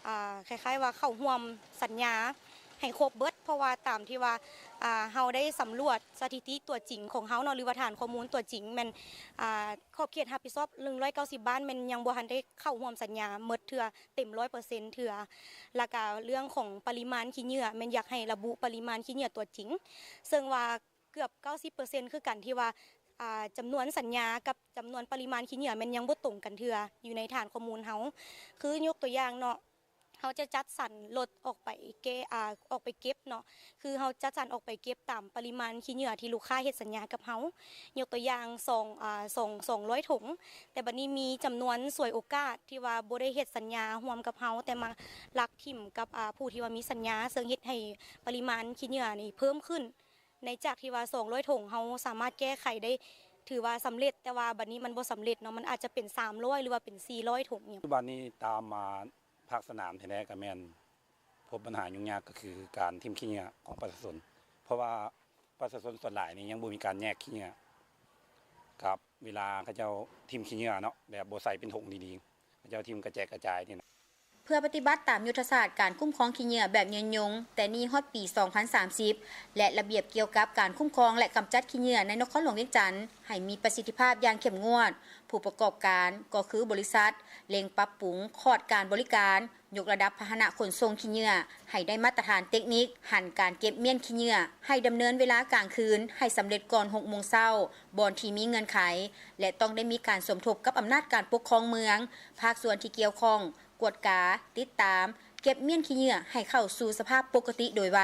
ອ່າ ຄ້າຍໆວ່າເຂົ້າຮ່ວມສັນຍາໃຫ້ຄົບເບິດ ເພາະວ່າຕາມທີ່ວ່າ ອ່າ ເຮົາໄດ້ສຳຫຼວດສະຖິຕິຕົວຈິງຂອງເຮົາເນາະ ຫຼືວ່າຖານຂໍ້ມູນຕົວຈິງແມ່ນ ອ່າ ຂອບເຂດຮັບຜິດຊອບໜຶ່ງຮ້ອຍເກົ້າສິບບ້ານແມ່ນຍັງບໍ່ທັນໄດ້ເຂົ້າຮ່ວມສັນຍາໝົດເທື່ອ ເຕັມຮ້ອຍເປີເຊັນເທື່ອ ລະກະເລື່ອງຂອງປະລິມານຂີ້ເຫຍື້ອແມ່ນຢາກໃຫ້ລະບຸປະລິມານຂີ້ເຫຍື້ອຕົວຈິງ ເຊິ່ງວ່າ ເກືອບເກົ້າສິບເປີເຊັນຄືກັນ ທີ່ວ່າ ອ່າ ຈຳນວນສັນຍາກັບຈຳນວນປະລິມານຂີ້ເຫຍື້ອແມ່ນຍັງບໍ່ຕົງກັນເທື່ອ ຢູ່ໃນຖານຂໍ້ມູນເຮົາ ຄືຍົກຕົວຢ່າງເນາະ ເຮົາຈະຈັດສັນລົດອອກໄປເກັບ ອາ ອອກໄປເກັບເນາະ ຄືເຮົາຈັດສັນອອກໄປເກັບຕາມປະລິມານຂີ້ເຫຍື້ອທີ່ລູກຄ້າເຮັດສັນຍາກັບເຮົາ. ຍົກຕົວຢ່າງ ສອງ ອາ ສອງ ສອງຮ້ອຍຖົງ, ແຕ່ບັດນີ້ມີຈຳນວນສວຍໂອກາດທີ່ວ່າບໍ່ໄດ້ເຮັດສັນຍາຮ່ວມກັບເຮົາ ແຕ່ມາລັກຖິ້ມກັບ ອາ ຜູ້ທີ່ວ່າມີສັນຍາ ເຊິ່ງເຮັດໃຫ້ປະລິມານຂີ້ເຫຍື້ອນີ້ເພີ່ມຂຶ້ນ. ໃນຈາກທີ່ວ່າສອງຮ້ອຍຖົງ ເຮົາສາມາດແກ້ໄຂໄດ້ ຖືວ່າສຳເລັດ, ແຕ່ວ່າບັດນີ້ມັນບໍ່ສຳເລັດເນາະ, ມັນອາດຈະເປັນສາມຮ້ອຍ ຫຼືວ່າເປັນສີ່ຮ້ອຍຖົງຫຍັງ. ປັດຈຸບັນນີ້ຕາມມາພາກສະໜາມແທ້ໆ ກໍແມ່ນພົບບັນຫາຫຍຸ້ງຍາກ ກໍຄືການຖິ້ມຂີ້ເຫຍື້ອຂອງປະຊາຊົນ, ເພາະວ່າປະຊາຊົນສ່ວນຫຼາຍນີ້ຍັງບໍ່ມີການແຍກຂີ້ເຫຍື້ອ ກັບເວລາເຂົາເຈົ້າຖິ້ມຂີ້ເຫຍື້ອເນາະ, ແບບບໍ່ໃສ່ເປັນຖົງດີໆ ເຂົາເຈົ້າຖິ້ມກະແຈກກະຈາຍນີ້ນະ. ເພື່ອປະຕິບັດຕາມຍຸດທະສາດການຄຸ້ມຄອງຂີ້ເຫຍື້ອແບບຍືນຍົງ ແຕ່ນີ້ຮອດປີສອງພັນສາມສິບ ແລະ ລະບຽບກ່ຽວກັບການຄຸ້ມຄອງ ແລະ ກຳຈັດຂີ້ເຫຍື້ອໃນນະຄອນຫຼວງວຽງຈັນໃຫ້ມີປະສິດທິພາບຢ່າງເຂັ້ມງວດ, ຜູ້ປະກອບການ ກໍຄືບໍລິສັດ ເລັ່ງປັບປຸງຂອດການບໍລິການ, ຍົກລະດັບພາຫະນະຂົນສົ່ງຂີ້ເຫຍື້ອໃຫ້ໄດ້ມາດຕະຖານເຕັກນິກ, ຫັນການເກັບມ້ຽນຂີ້ເຫຍື້ອໃຫ້ດຳເນີນເວລາກາງຄືນໃຫ້ສຳເລັດກ່ອນຫົກໂມງເຊົ້າ ບ່ອນທີ່ມີເງື່ອນໄຂ ແລະ ຕ້ອງໄດ້ມີການສົມທົບກັບອຳນາດການປົກຄອງເມືອງ, ພາກສ່ວນທີ່ກ່ຽວຂ້ອງ ກວດກາ, ຕິດຕາມ, ເກັບມ້ຽນຂີ້ເຫຍື້ອໃຫ້ເຂົ້າສູ່ສະພາບປົກກະຕິໂດຍໄວ,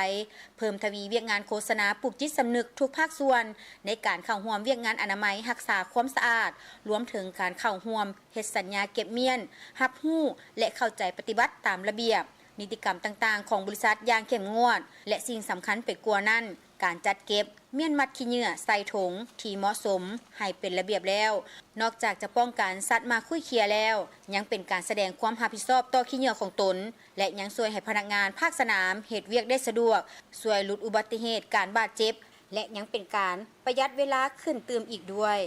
ເພີ່ມທະວີວຽກງານໂຄສະນາ ປຸກຈິດສຳນຶກທຸກພາກສ່ວນໃນການເຂົ້າຮ່ວມວຽກງານອະນາໄມ, ຮັກສາຄວາມສະອາດ, ລວມເຖິງການເຂົ້າຮ່ວມເຮັດສັນຍາເກັບມ້ຽນ, ຮັບຮູ້ ແລະ ເຂົ້າໃຈປະຕິບັດຕາມລະບຽບ, ນິຕິກຳຕ່າງໆຂອງບໍລິສັດຢ່າງເຂັ້ມງວດ ແລະ ສິ່ງສຳຄັນໄປກວ່ານັ້ນ, ການຈັດເກັບ ມ້ຽນມັດຂີ້ເຫຍື້ອໃສ່ຖົງທີ່ເໝາະສົມໃຫ້ເປັນລະບຽບແລ້ວ, ນອກຈາກຈະປ້ອງກັນສັດມາຄຸຍເຄຍແລ້ວ, ຍັງເປັນການສະແດງຄວາມຮັບຜິດຊອບຕໍ່ຂີ້ເຫຍື້ອຂອງຕົນ ແລະ ຍັງຊ່ວຍໃຫ້ພະນັກງານພາກສະໜາມເຮັດວຽກໄດ້ສະດວກ, ຊ່ວຍຫຼຸດອຸບັດຕິເຫດການບາດເຈັບ ແລະ ຍັງເປັນການປະຢັດເວລາຂຶ້ນຕື່ມອີກດ້ວຍ.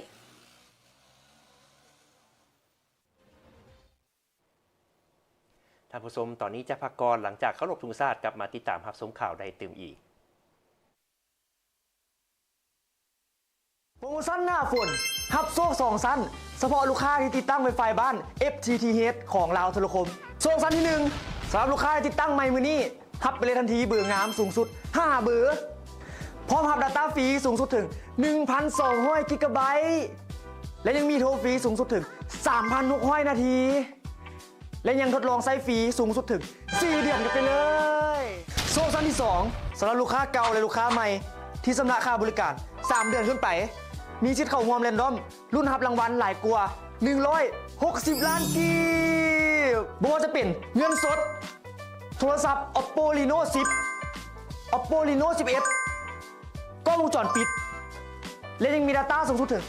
ທ່ານຜູ້ຊົມ, ຕອນນີ້ຈະພັກກ່ອນ, ຫຼັງຈາກເຄົາລົບທຸງຊາດ ກັບມາຕິດຕາມຮັບຊົມຂ່າວໄດ້ຕື່ມອີກ. ໂປຣໂມຊັນໜ້າຝົນ ຮັບໂຊກສອງຊັ້ນ ສະເພາະລູກຄ້າທີ່ຕິດຕັ້ງ Wi-Fi ບ້ານ ເອັຟທີທີເອັດ ຂອງລາວໂທລະຄົມ. ໂຊກຊັ້ນທີໜຶ່ງ ສຳລັບລູກຄ້າທີ່ຕິດຕັ້ງໃໝ່ມື້ນີ້ ຮັບໄປເລີຍທັນທີເບີງາມສູງສຸດຫ້າເບີ ພ້ອມຮັບດາຕ້າຟຣີສູງສຸດເຖິງໜຶ່ງພັນສອງຮ້ອຍກິກະໄບ ແລະ ຍັງມີໂທຟຣີສູງສຸດເຖິງສາມພັນຫົກຮ້ອຍນາທີ ແລະ ຍັງທົດລອງໃຊ້ຟຣີສູງສຸດເຖິງສີ່ເດືອນກັນໄປເລີຍ. ໂຊກຊັ້ນທີສອງ ສຳລັບລູກຄ້າເກົ່າ ແລະ ລູກຄ້າໃໝ່ທີ່ຊຳລະຄ່າບໍລິການສາມເດືອນຂຶ້ນໄປ ມີສິດເຂົ້າຮ່ວມແຣນດອມ ລຸ້ນຮັບລາງວັນຫຼາຍກວ່າໜຶ່ງຮ້ອຍຫົກສິບລ້ານກີບ ບໍ່ວ່າຈະເປັນເງິນສົດ, ໂທລະສັບ Oppo Reno ສິບ, Oppo Reno ສິບເອັດ, ກ້ອງວົງຈອນປິດ ແລະ ຍັງມີດາຕ້າສູງສຸດເຖິງ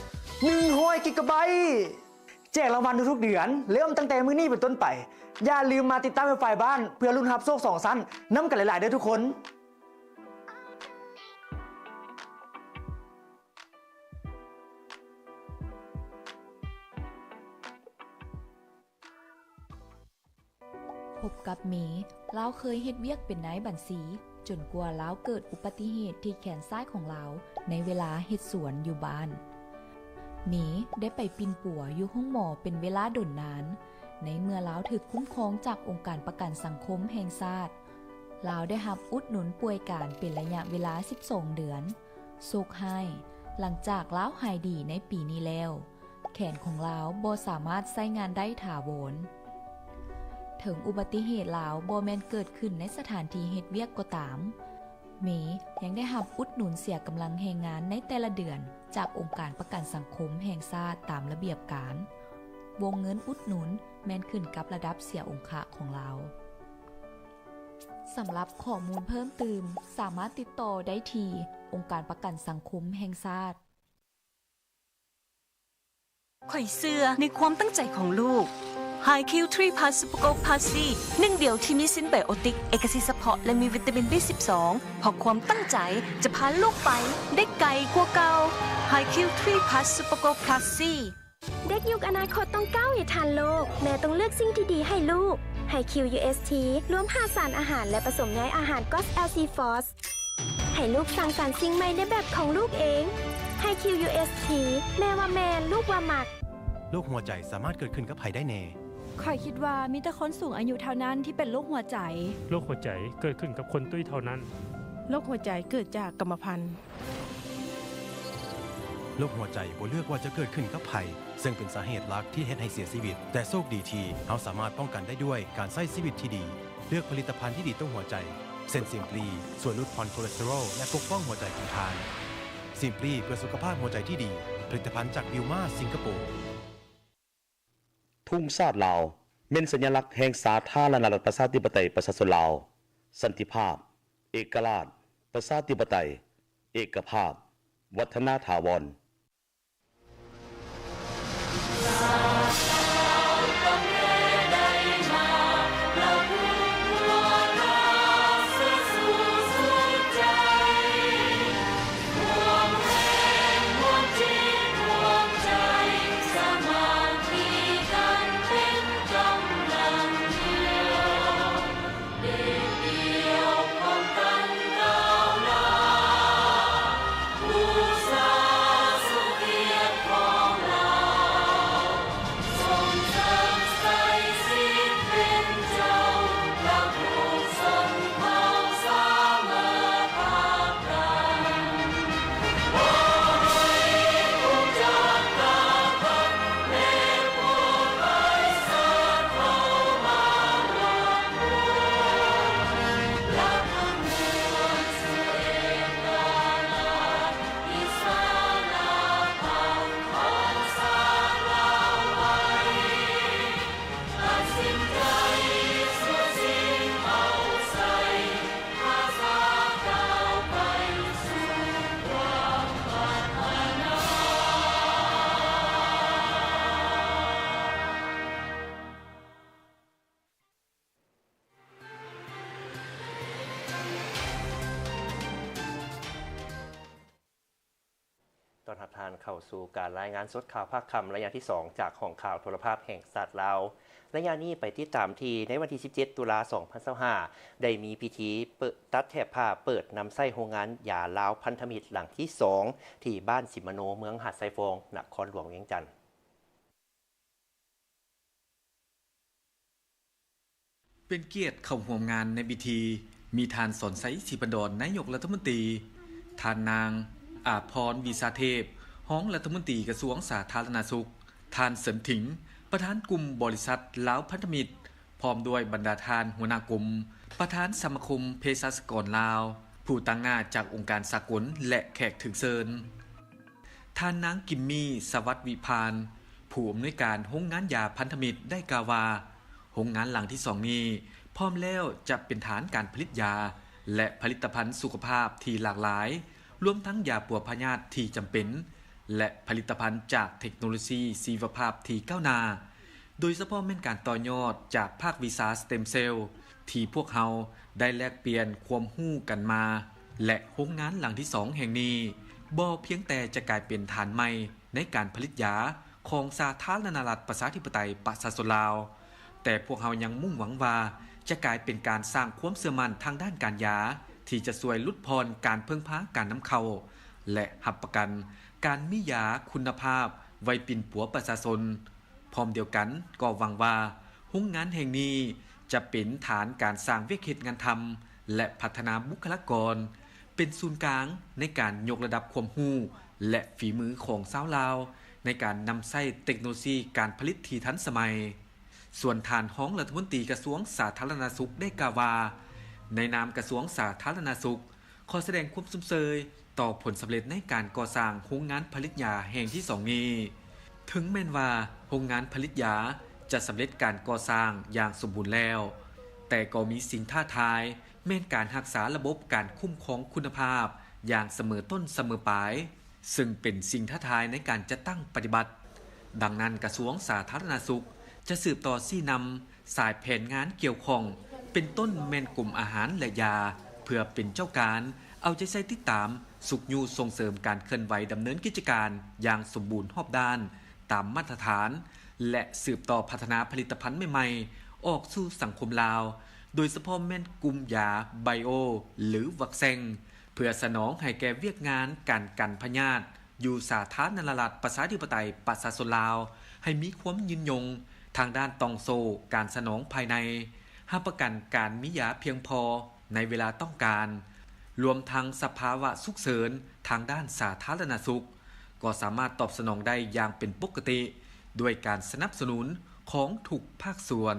ໜຶ່ງຮ້ອຍກິກະໄບ. ແຈກລາງວັນທຸກໆເດືອນ ເລີ່ມຕັ້ງແຕ່ມື້ນີ້ເປັນຕົ້ນໄປ. ຢ່າລືມມາຕິດຕັ້ງ Wi-Fi ບ້ານ ເພື່ອລຸ້ນຮັບໂຊກສອງຊັ້ນນຳກັນຫຼາຍໆເດີ້ທຸກຄົນ. ພົບກັບເມ, ລາວເຄີຍເຮັດວຽກເປັນນາຍບັນຊີ ຈົນກວ່າລາວເກີດອຸບັດຕິເຫດທີ່ແຂນຊ້າຍຂອງລາວ ໃນເວລາເຮັດສວນຢູ່ບ້ານ. ເມໄດ້ໄປປິ່ນປົວຢູ່ໂຮງໝໍເປັນເວລາດົນນານ ໃນເມື່ອລາວຖືກຄຸ້ມຄອງຈາກອົງການປະກັນສັງຄົມແຫ່ງຊາດ. ລາວໄດ້ຮັບອຸດໜູນປ່ວຍການເປັນໄລຍະເວລາສິບສອງເດືອນ. ໂຊກຮ້າຍ, ຫຼັງຈາກລາວຫາຍດີໃນປີນີ້ແລ້ວ, ແຂນຂອງລາວບໍ່ສາມາດໃຊ້ງານໄດ້ຖາວອນ. ເຖິງອຸບັດຕິເຫດລາວບໍ່ແມ່ນເກີດຂຶ້ນໃນສະຖານທີ່ເຮັດວຽກກໍຕາມ, ເມຍັງໄດ້ຮັບອຸດໜູນເສຍກຳລັງແຮງງານໃນແຕ່ລະເດືອນຈາກອົງການປະກັນສັງຄົມແຫ່ງຊາດຕາມລະບຽບການ. ວົງເງິນອຸດໜູນແມ່ນຂຶ້ນກັບລະດັບເສຍອົງຄະຂອງລາວ. ສຳລັບຂໍ້ມູນເພີ່ມຕື່ມ, ສາມາດຕິດຕໍ່ໄດ້ທີ່ອົງການປະກັນສັງຄົມແຫ່ງຊາດ. ຂ້ອຍເຊື່ອໃນຄວາມຕັ້ງໃຈຂອງລູກ. ໄຮຄິວທຣີພລັສ ຊຸບເປີໂກລພລັສຊີ ໜຶ່ງດຽວທີ່ມີຊິງໄບໂອຕິກ ເອກະສິດສະເພາະ ແລະ ມີວິຕາມິນບີສິບສອງ ເພາະຄວາມຕັ້ງໃຈຈະພາລູກໄປໄດ້ໄກກວ່າເກົ່າ. ໄຮຄິວທຣີພລັສ ຊຸບເປີໂກລພລັສຊີ. ເດັກຍຸກອະນາຄົດຕ້ອງກ້າວໃຫ້ທັນໂລກ, ແມ່ຕ້ອງເລືອກສິ່ງທີ່ດີໃຫ້ລູກ. ໄຮຄິວຢູເອສທີ ລວມຫ້າສານອາຫານ ແລະ ປະສົມໃຍອາຫານກອສແອລຊີຟອສ ໃຫ້ລູກສ້າງສັນສິ່ງໃໝ່ໃນແບບຂອງລູກເອງ. ໄຮຄິວຢູເອສທີ ແມ່ວ່າແມ່ນ, ລູກວ່າມັກ. ໂລກຫົວໃຈສາມາດເກີດຂຶ້ນກັບໃຜໄດ້ແນ່? ຂ້ອຍຄິດວ່າມີແຕ່ຄົນສູງອາຍຸເທົ່ານັ້ນທີ່ເປັນໂລກຫົວໃຈ. ໂລກຫົວໃຈເກີດຂຶ້ນກັບຄົນຕຸ້ຍເທົ່ານັ້ນ. ໂລກຫົວໃຈເກີດຈາກກຳມະພັນ. ໂລກຫົວໃຈບໍ່ເລືອກວ່າຈະເກີດຂຶ້ນກັບໃຜ, ເຊິ່ງເປັນສາເຫດຫຼັກທີ່ເຮັດໃຫ້ເສຍຊີວິດ. ແຕ່ໂຊກດີທີ່ເຮົາສາມາດປ້ອງກັນໄດ້ດ້ວຍການໃຊ້ຊີວິດທີ່ດີ. ເລືອກຜະລິດຕະພັນທີ່ດີຕໍ່ຫົວໃຈ ເຊັ່ນ Simply ຊ່ວຍຫຼຸດຜ່ອນຄອເລສເຕີຣອລ ແລະ ປົກປ້ອງຫົວໃຈຂອງທ່ານ. Simply ເພື່ອສຸຂະພາບຫົວໃຈທີ່ດີ. ຜະລິດຕະພັນຈາກ Wilmar ສິງກະໂປ. ທຸງຊາດລາວ ແມ່ນສັນຍະລັກແຫ່ງສາທາລະນະລັດ ປະຊາທິປະໄຕ ປະຊາຊົນລາວ, ສັນຕິພາບ, ເອກະລາດ, ປະຊາທິປະໄຕ, ເອກະພາບ, ວັດທະນາຖາວອນ. ຕ້ອນຮັບທ່ານເຂົ້າສູ່ການລາຍງານສົດຂ່າວພາກຄ່ຳໄລຍະທີສອງ ຈາກຫ້ອງຂ່າວໂທລະພາບແຫ່ງຊາດລາວ. ໄລຍະນີ້ໄປຕິດຕາມທີ່ໃນວັນທີສິບເຈັດ ຕຸລາ ສອງພັນຊາວຫ້າ ໄດ້ມີພິທີເປີດ ຕັດແຖບຜ້າເປີດນຳໃຊ້ໂຮງງານຢາລາວພັນທະມິດຫຼັງທີສອງ ທີ່ບ້ານສິມມະໂນ ເມືອງຫາດຊາຍຟອງ ນະຄອນຫຼວງວຽງຈັນ. ເປັນກຽດເຂົ້າຮ່ວມງານໃນພິທີ ມີທ່ານ ສອນໄຊ ສີພັນດອນ ນາຍົກລັດຖະມົນຕີ, ທ່ານນາງ ອາພອນ ວິຊາເທບ ຮອງລັດຖະມົນຕີກະຊວງສາທາລະນະສຸກ, ທ່ານ ເສີນຖິງ ປະທານກຸ່ມບໍລິສັດລາວພັນທະມິດ, ພ້ອມດ້ວຍບັນດາທ່ານຫົວໜ້າກົມ, ປະທານສະມາຄົມເພສັດຊະກອນລາວ, ຜູ້ຕາງໜ້າຈາກອົງການສາກົນ ແລະ ແຂກຖືກເຊີນ. ທ່ານນາງ ກິມມີ ສະຫວັດວິພານ ຜູ້ອຳນວຍການໂຮງງານຢາພັນທະມິດ ໄດ້ກ່າວວ່າ, ໂຮງງານຫຼັງທີສອງນີ້ ພ້ອມແລ້ວຈະເປັນຖານການຜະລິດຢາ ແລະ ຜະລິດຕະພັນສຸຂະພາບທີ່ຫຼາກຫຼາຍ, ລວມທັງຢາປົວພະຍາດທີ່ຈຳເປັນ ແລະ ຜະລິດຕະພັນຈາກເທັກໂນໂລຊີຊີວະພາບທີ່ກ້າວໜ້າ, ໂດຍສະເພາະແມ່ນການຕໍ່ຍອດຈາກພາກວິຊາສະເຕັມເຊວ ທີ່ພວກເຮົາໄດ້ແລກປ່ຽນຄວາມຮູ້ກັນມາ ແລະ ໂຮງງານຫຼັງທີສອງແຫ່ງນີ້ ບໍ່ພຽງແຕ່ຈະກາຍເປັນຖານໃໝ່ໃນການຜະລິດຢາຂອງສາທາລະນະລັດ ປະຊາທິປະໄຕ ປະຊາຊົນລາວ, ແຕ່ພວກເຮົາຍັງມຸ່ງຫວັງວ່າຈະກາຍເປັນການສ້າງຄວາມເຊື່ອໝັ້ນທາງດ້ານການຢາ ທີ່ຈະຊ່ວຍຫຼຸດຜ່ອນການເພິ່ງພາການນຳເຂົ້າ ແລະ ຮັບປະກັນການມີຢາຄຸນນະພາບໄວ້ປິ່ນປົວປະຊາຊົນ. ພ້ອມດຽວກັນກໍຫວັງວ່າໂຮງງານແຫ່ງນີ້ຈະເປັນຖານການສ້າງວຽກເຮັດງານທຳ ແລະ ພັດທະນາບຸກຄະລາກອນ, ເປັນສູນກາງໃນການຍົກລະດັບຄວາມຮູ້ ແລະ ຝີມືຂອງຊາວລາວ ໃນການນຳໃຊ້ເຕັກໂນໂລຊີການຜະລິດທີ່ທັນສະໄໝ. ສ່ວນທ່ານຮອງລັດຖະມົນຕີກະຊວງສາທາລະນະສຸກໄດ້ກ່າວວ່າ, ໃນນາມກະຊວງສາທາລະນະສຸກ, ຂໍສະແດງຄວາມຊົມເຊີຍຕໍ່ຜົນສຳເລັດໃນການກໍ່ສ້າງໂຮງງານຜະລິດຢາແຫ່ງທີສອງນີ້. ເຖິງແມ່ນວ່າໂຮງງານຜະລິດຢາຈະສຳເລັດການກໍ່ສ້າງຢ່າງສົມບູນແລ້ວ, ແຕ່ກໍມີສິ່ງທ້າທາຍແມ່ນການຮັກສາລະບົບການຄຸ້ມຄອງຄຸນນະພາບຢ່າງສະເໝີຕົ້ນສະເໝີປາຍ, ເຊິ່ງເປັນສິ່ງທ້າທາຍໃນການຈັດຕັ້ງປະຕິບັດ. ດັ່ງນັ້ນ, ກະຊວງສາທາລະນະສຸກຈະສືບຕໍ່ຊີ້ນຳ ສາຍແຜນງານກ່ຽວຂ້ອງ ເປັນຕົ້ນແມ່ນກົມອາຫານ ແລະ ຢາ ເພື່ອເປັນເຈົ້າການເອົາໃຈໃສ່ຕິດຕາມ, ຊຸກຍູ້ສົ່ງເສີມການເຄື່ອນໄຫວດຳເນີນກິດຈະການຢ່າງສົມບູນຮອບດ້ານຕາມມາດຕະຖານ ແລະ ສືບຕໍ່ພັດທະນາຜະລິດຕະພັນໃໝ່ໆອອກສູ່ສັງຄົມລາວ, ໂດຍສະເພາະແມ່ນກຸ່ມຢາໄບໂອ ຫຼື ວັກແຊງ ເພື່ອສະໜອງໃຫ້ແກ່ວຽກງານການກັນພະຍາດ ຢູ່ສາທາລະນະລັດ ປະຊາທິປະໄຕ ປະຊາຊົນລາວ ໃຫ້ມີຄວາມຍືນຍົງທາງດ້ານຕ່ອງໂສ້ການສະໜອງພາຍໃນ, ຮັບປະກັນການມີຢາພຽງພໍໃນເວລາຕ້ອງການ, ລວມທັງສະພາວະສຸກເສີນທາງດ້ານສາທາລະນະສຸກ ກໍສາມາດຕອບສະໜອງໄດ້ຢ່າງເປັນປົກກະຕິ ດ້ວຍການສະໜັບສະໜູນຂອງທຸກພາກສ່ວນ.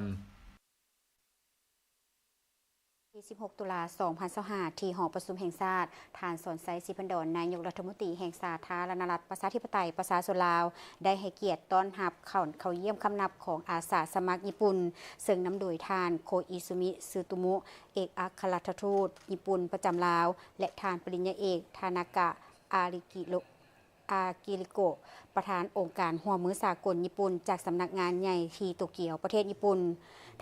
ສິບຫົກ ຕຸລາ ສອງພັນຊາວຫ້າ ທີ່ຫໍປະຊຸມແຫ່ງຊາດ, ທ່ານ ສອນໄຊ ສີພັນດອນ ນາຍົກລັດຖະມົນຕີແຫ່ງສາທາລະນະລັດ ປະຊາທິປະໄຕ ປະຊາຊົນລາວ ໄດ້ໃຫ້ກຽດຕ້ອນຮັບເຂົ້າ ເຂົ້າຢ້ຽມຄຳນັບຂອງອາສາສະໝັກຍີ່ປຸ່ນ, ເຊິ່ງນຳໂດຍທ່ານ ໂຄອິຊູມິ ຊູໂຕມຸ ເອກອັກຄະລັດຖະທູດຍີ່ປຸ່ນປະຈຳລາວ ແລະ ທ່ານປະລິນຍາເອກ ທານາກະ ອາລິກິໂລ ອາກິລິໂກະ ປະທານອົງການຮ່ວມມືສາກົນຍີ່ປຸ່ນ ຈາກສຳນັກງານໃຫຍ່ທີ່ໂຕກຽວ ປະເທດຍີ່ປຸ່ນ.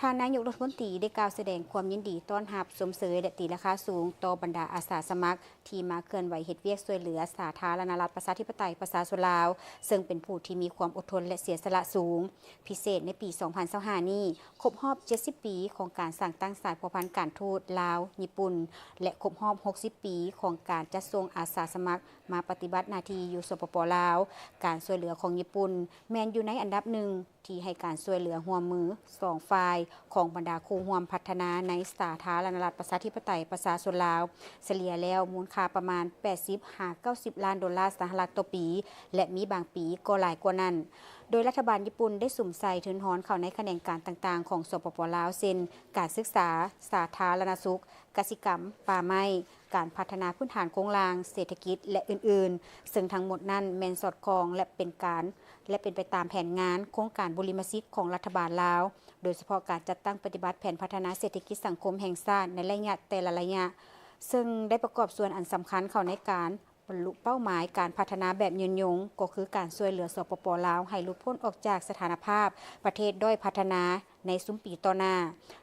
ທ່ານນາຍົກລັດຖະມົນຕີໄດ້ກ່າວສະແດງຄວາມຍິນດີຕ້ອນຮັບ, ຊົມເຊີຍ ແລະ ຕີລາຄາສູງຕໍ່ບັນດາອາສາສະໝັກທີ່ມາເຄື່ອນໄຫວເຮັດວຽກຊ່ວຍເຫຼືອສາທາລະນະລັດ ປະຊາທິປະໄຕ ປະຊາຊົນລາວ, ເຊິ່ງເປັນຜູ້ທີ່ມີຄວາມອົດທົນ ແລະ ເສຍສະຫຼະສູງ. ພິເສດໃນປີ ສອງພັນຊາວຫ້າ ນີ້ ຄົບຮອບ ເຈັດສິບ ປີຂອງການສ້າງຕັ້ງສາຍພົວພັນການທູດລາວ-ຍີ່ປຸ່ນ ແລະ ຄົບຮອບ ຫົກສິບ ປີຂອງການຈັດສົ່ງອາສາສະໝັກ ມາປະຕິບັດໜ້າທີ່ຢູ່ ສປປ ລາວ, ການຊ່ວຍເຫຼືອຂອງຍີ່ປຸ່ນແມ່ນຢູ່ໃນອັນດັບໜຶ່ງທີ່ໃຫ້ການຊ່ວຍເຫຼືອຮ່ວມມືສອງຝ່າຍຂອງບັນດາຄູ່ຮ່ວມພັດທະນາໃນສາທາລະນະລັດ ປະຊາທິປະໄຕ ປະຊາຊົນລາວ, ສະເລ່ຍແລ້ວມູນຄ່າປະມານ ແປດສິບ ຫາ ເກົ້າສິບ ລ້ານໂດລາສະຫະລັດຕໍ່ປີ ແລະ ມີບາງປີກໍຫຼາຍກວ່ານັ້ນ. ໂດຍລັດຖະບານຍີ່ປຸ່ນໄດ້ສຸມໃສ່ທຶນຮອນເຂົ້າໃນຂະແໜງການຕ່າງໆຂອງ ສປປ ລາວ ເຊັ່ນ ການສຶກສາ, ສາທາລະນະສຸກ, ກະສິກຳ, ປ່າໄມ້, ການພັດທະນາພື້ນຖານໂຄງລ່າງ, ເສດຖະກິດ ແລະ ອື່ນໆ, ເຊິ່ງທັງໝົດນັ້ນແມ່ນສອດຄ່ອງ ແລະ ເປັນການ ແລະ ເປັນໄປຕາມແຜນງານໂຄງການບຸລິມະສິດຂອງລັດຖະບານລາວ, ໂດຍສະເພາະການຈັດຕັ້ງປະຕິບັດແຜນພັດທະນາເສດຖະກິດສັງຄົມແຫ່ງຊາດໃນໄລຍະແຕ່ລະໄລຍະ, ເຊິ່ງໄດ້ປະກອບສ່ວນອັນສຳຄັນເຂົ້າໃນການ ບັນລຸເປົ້າໝາຍການພັດທະນາແບບຍືນຍົງ ກໍຄືການຊ່ວຍເຫຼືອ ສປປ ລາວ ໃຫ້ຫຼຸດພົ້ນອອກຈາກສະຖານະພາບປະເທດດ້ອຍພັດທະນາໃນຊຸມປີຕໍ່ໜ້າ.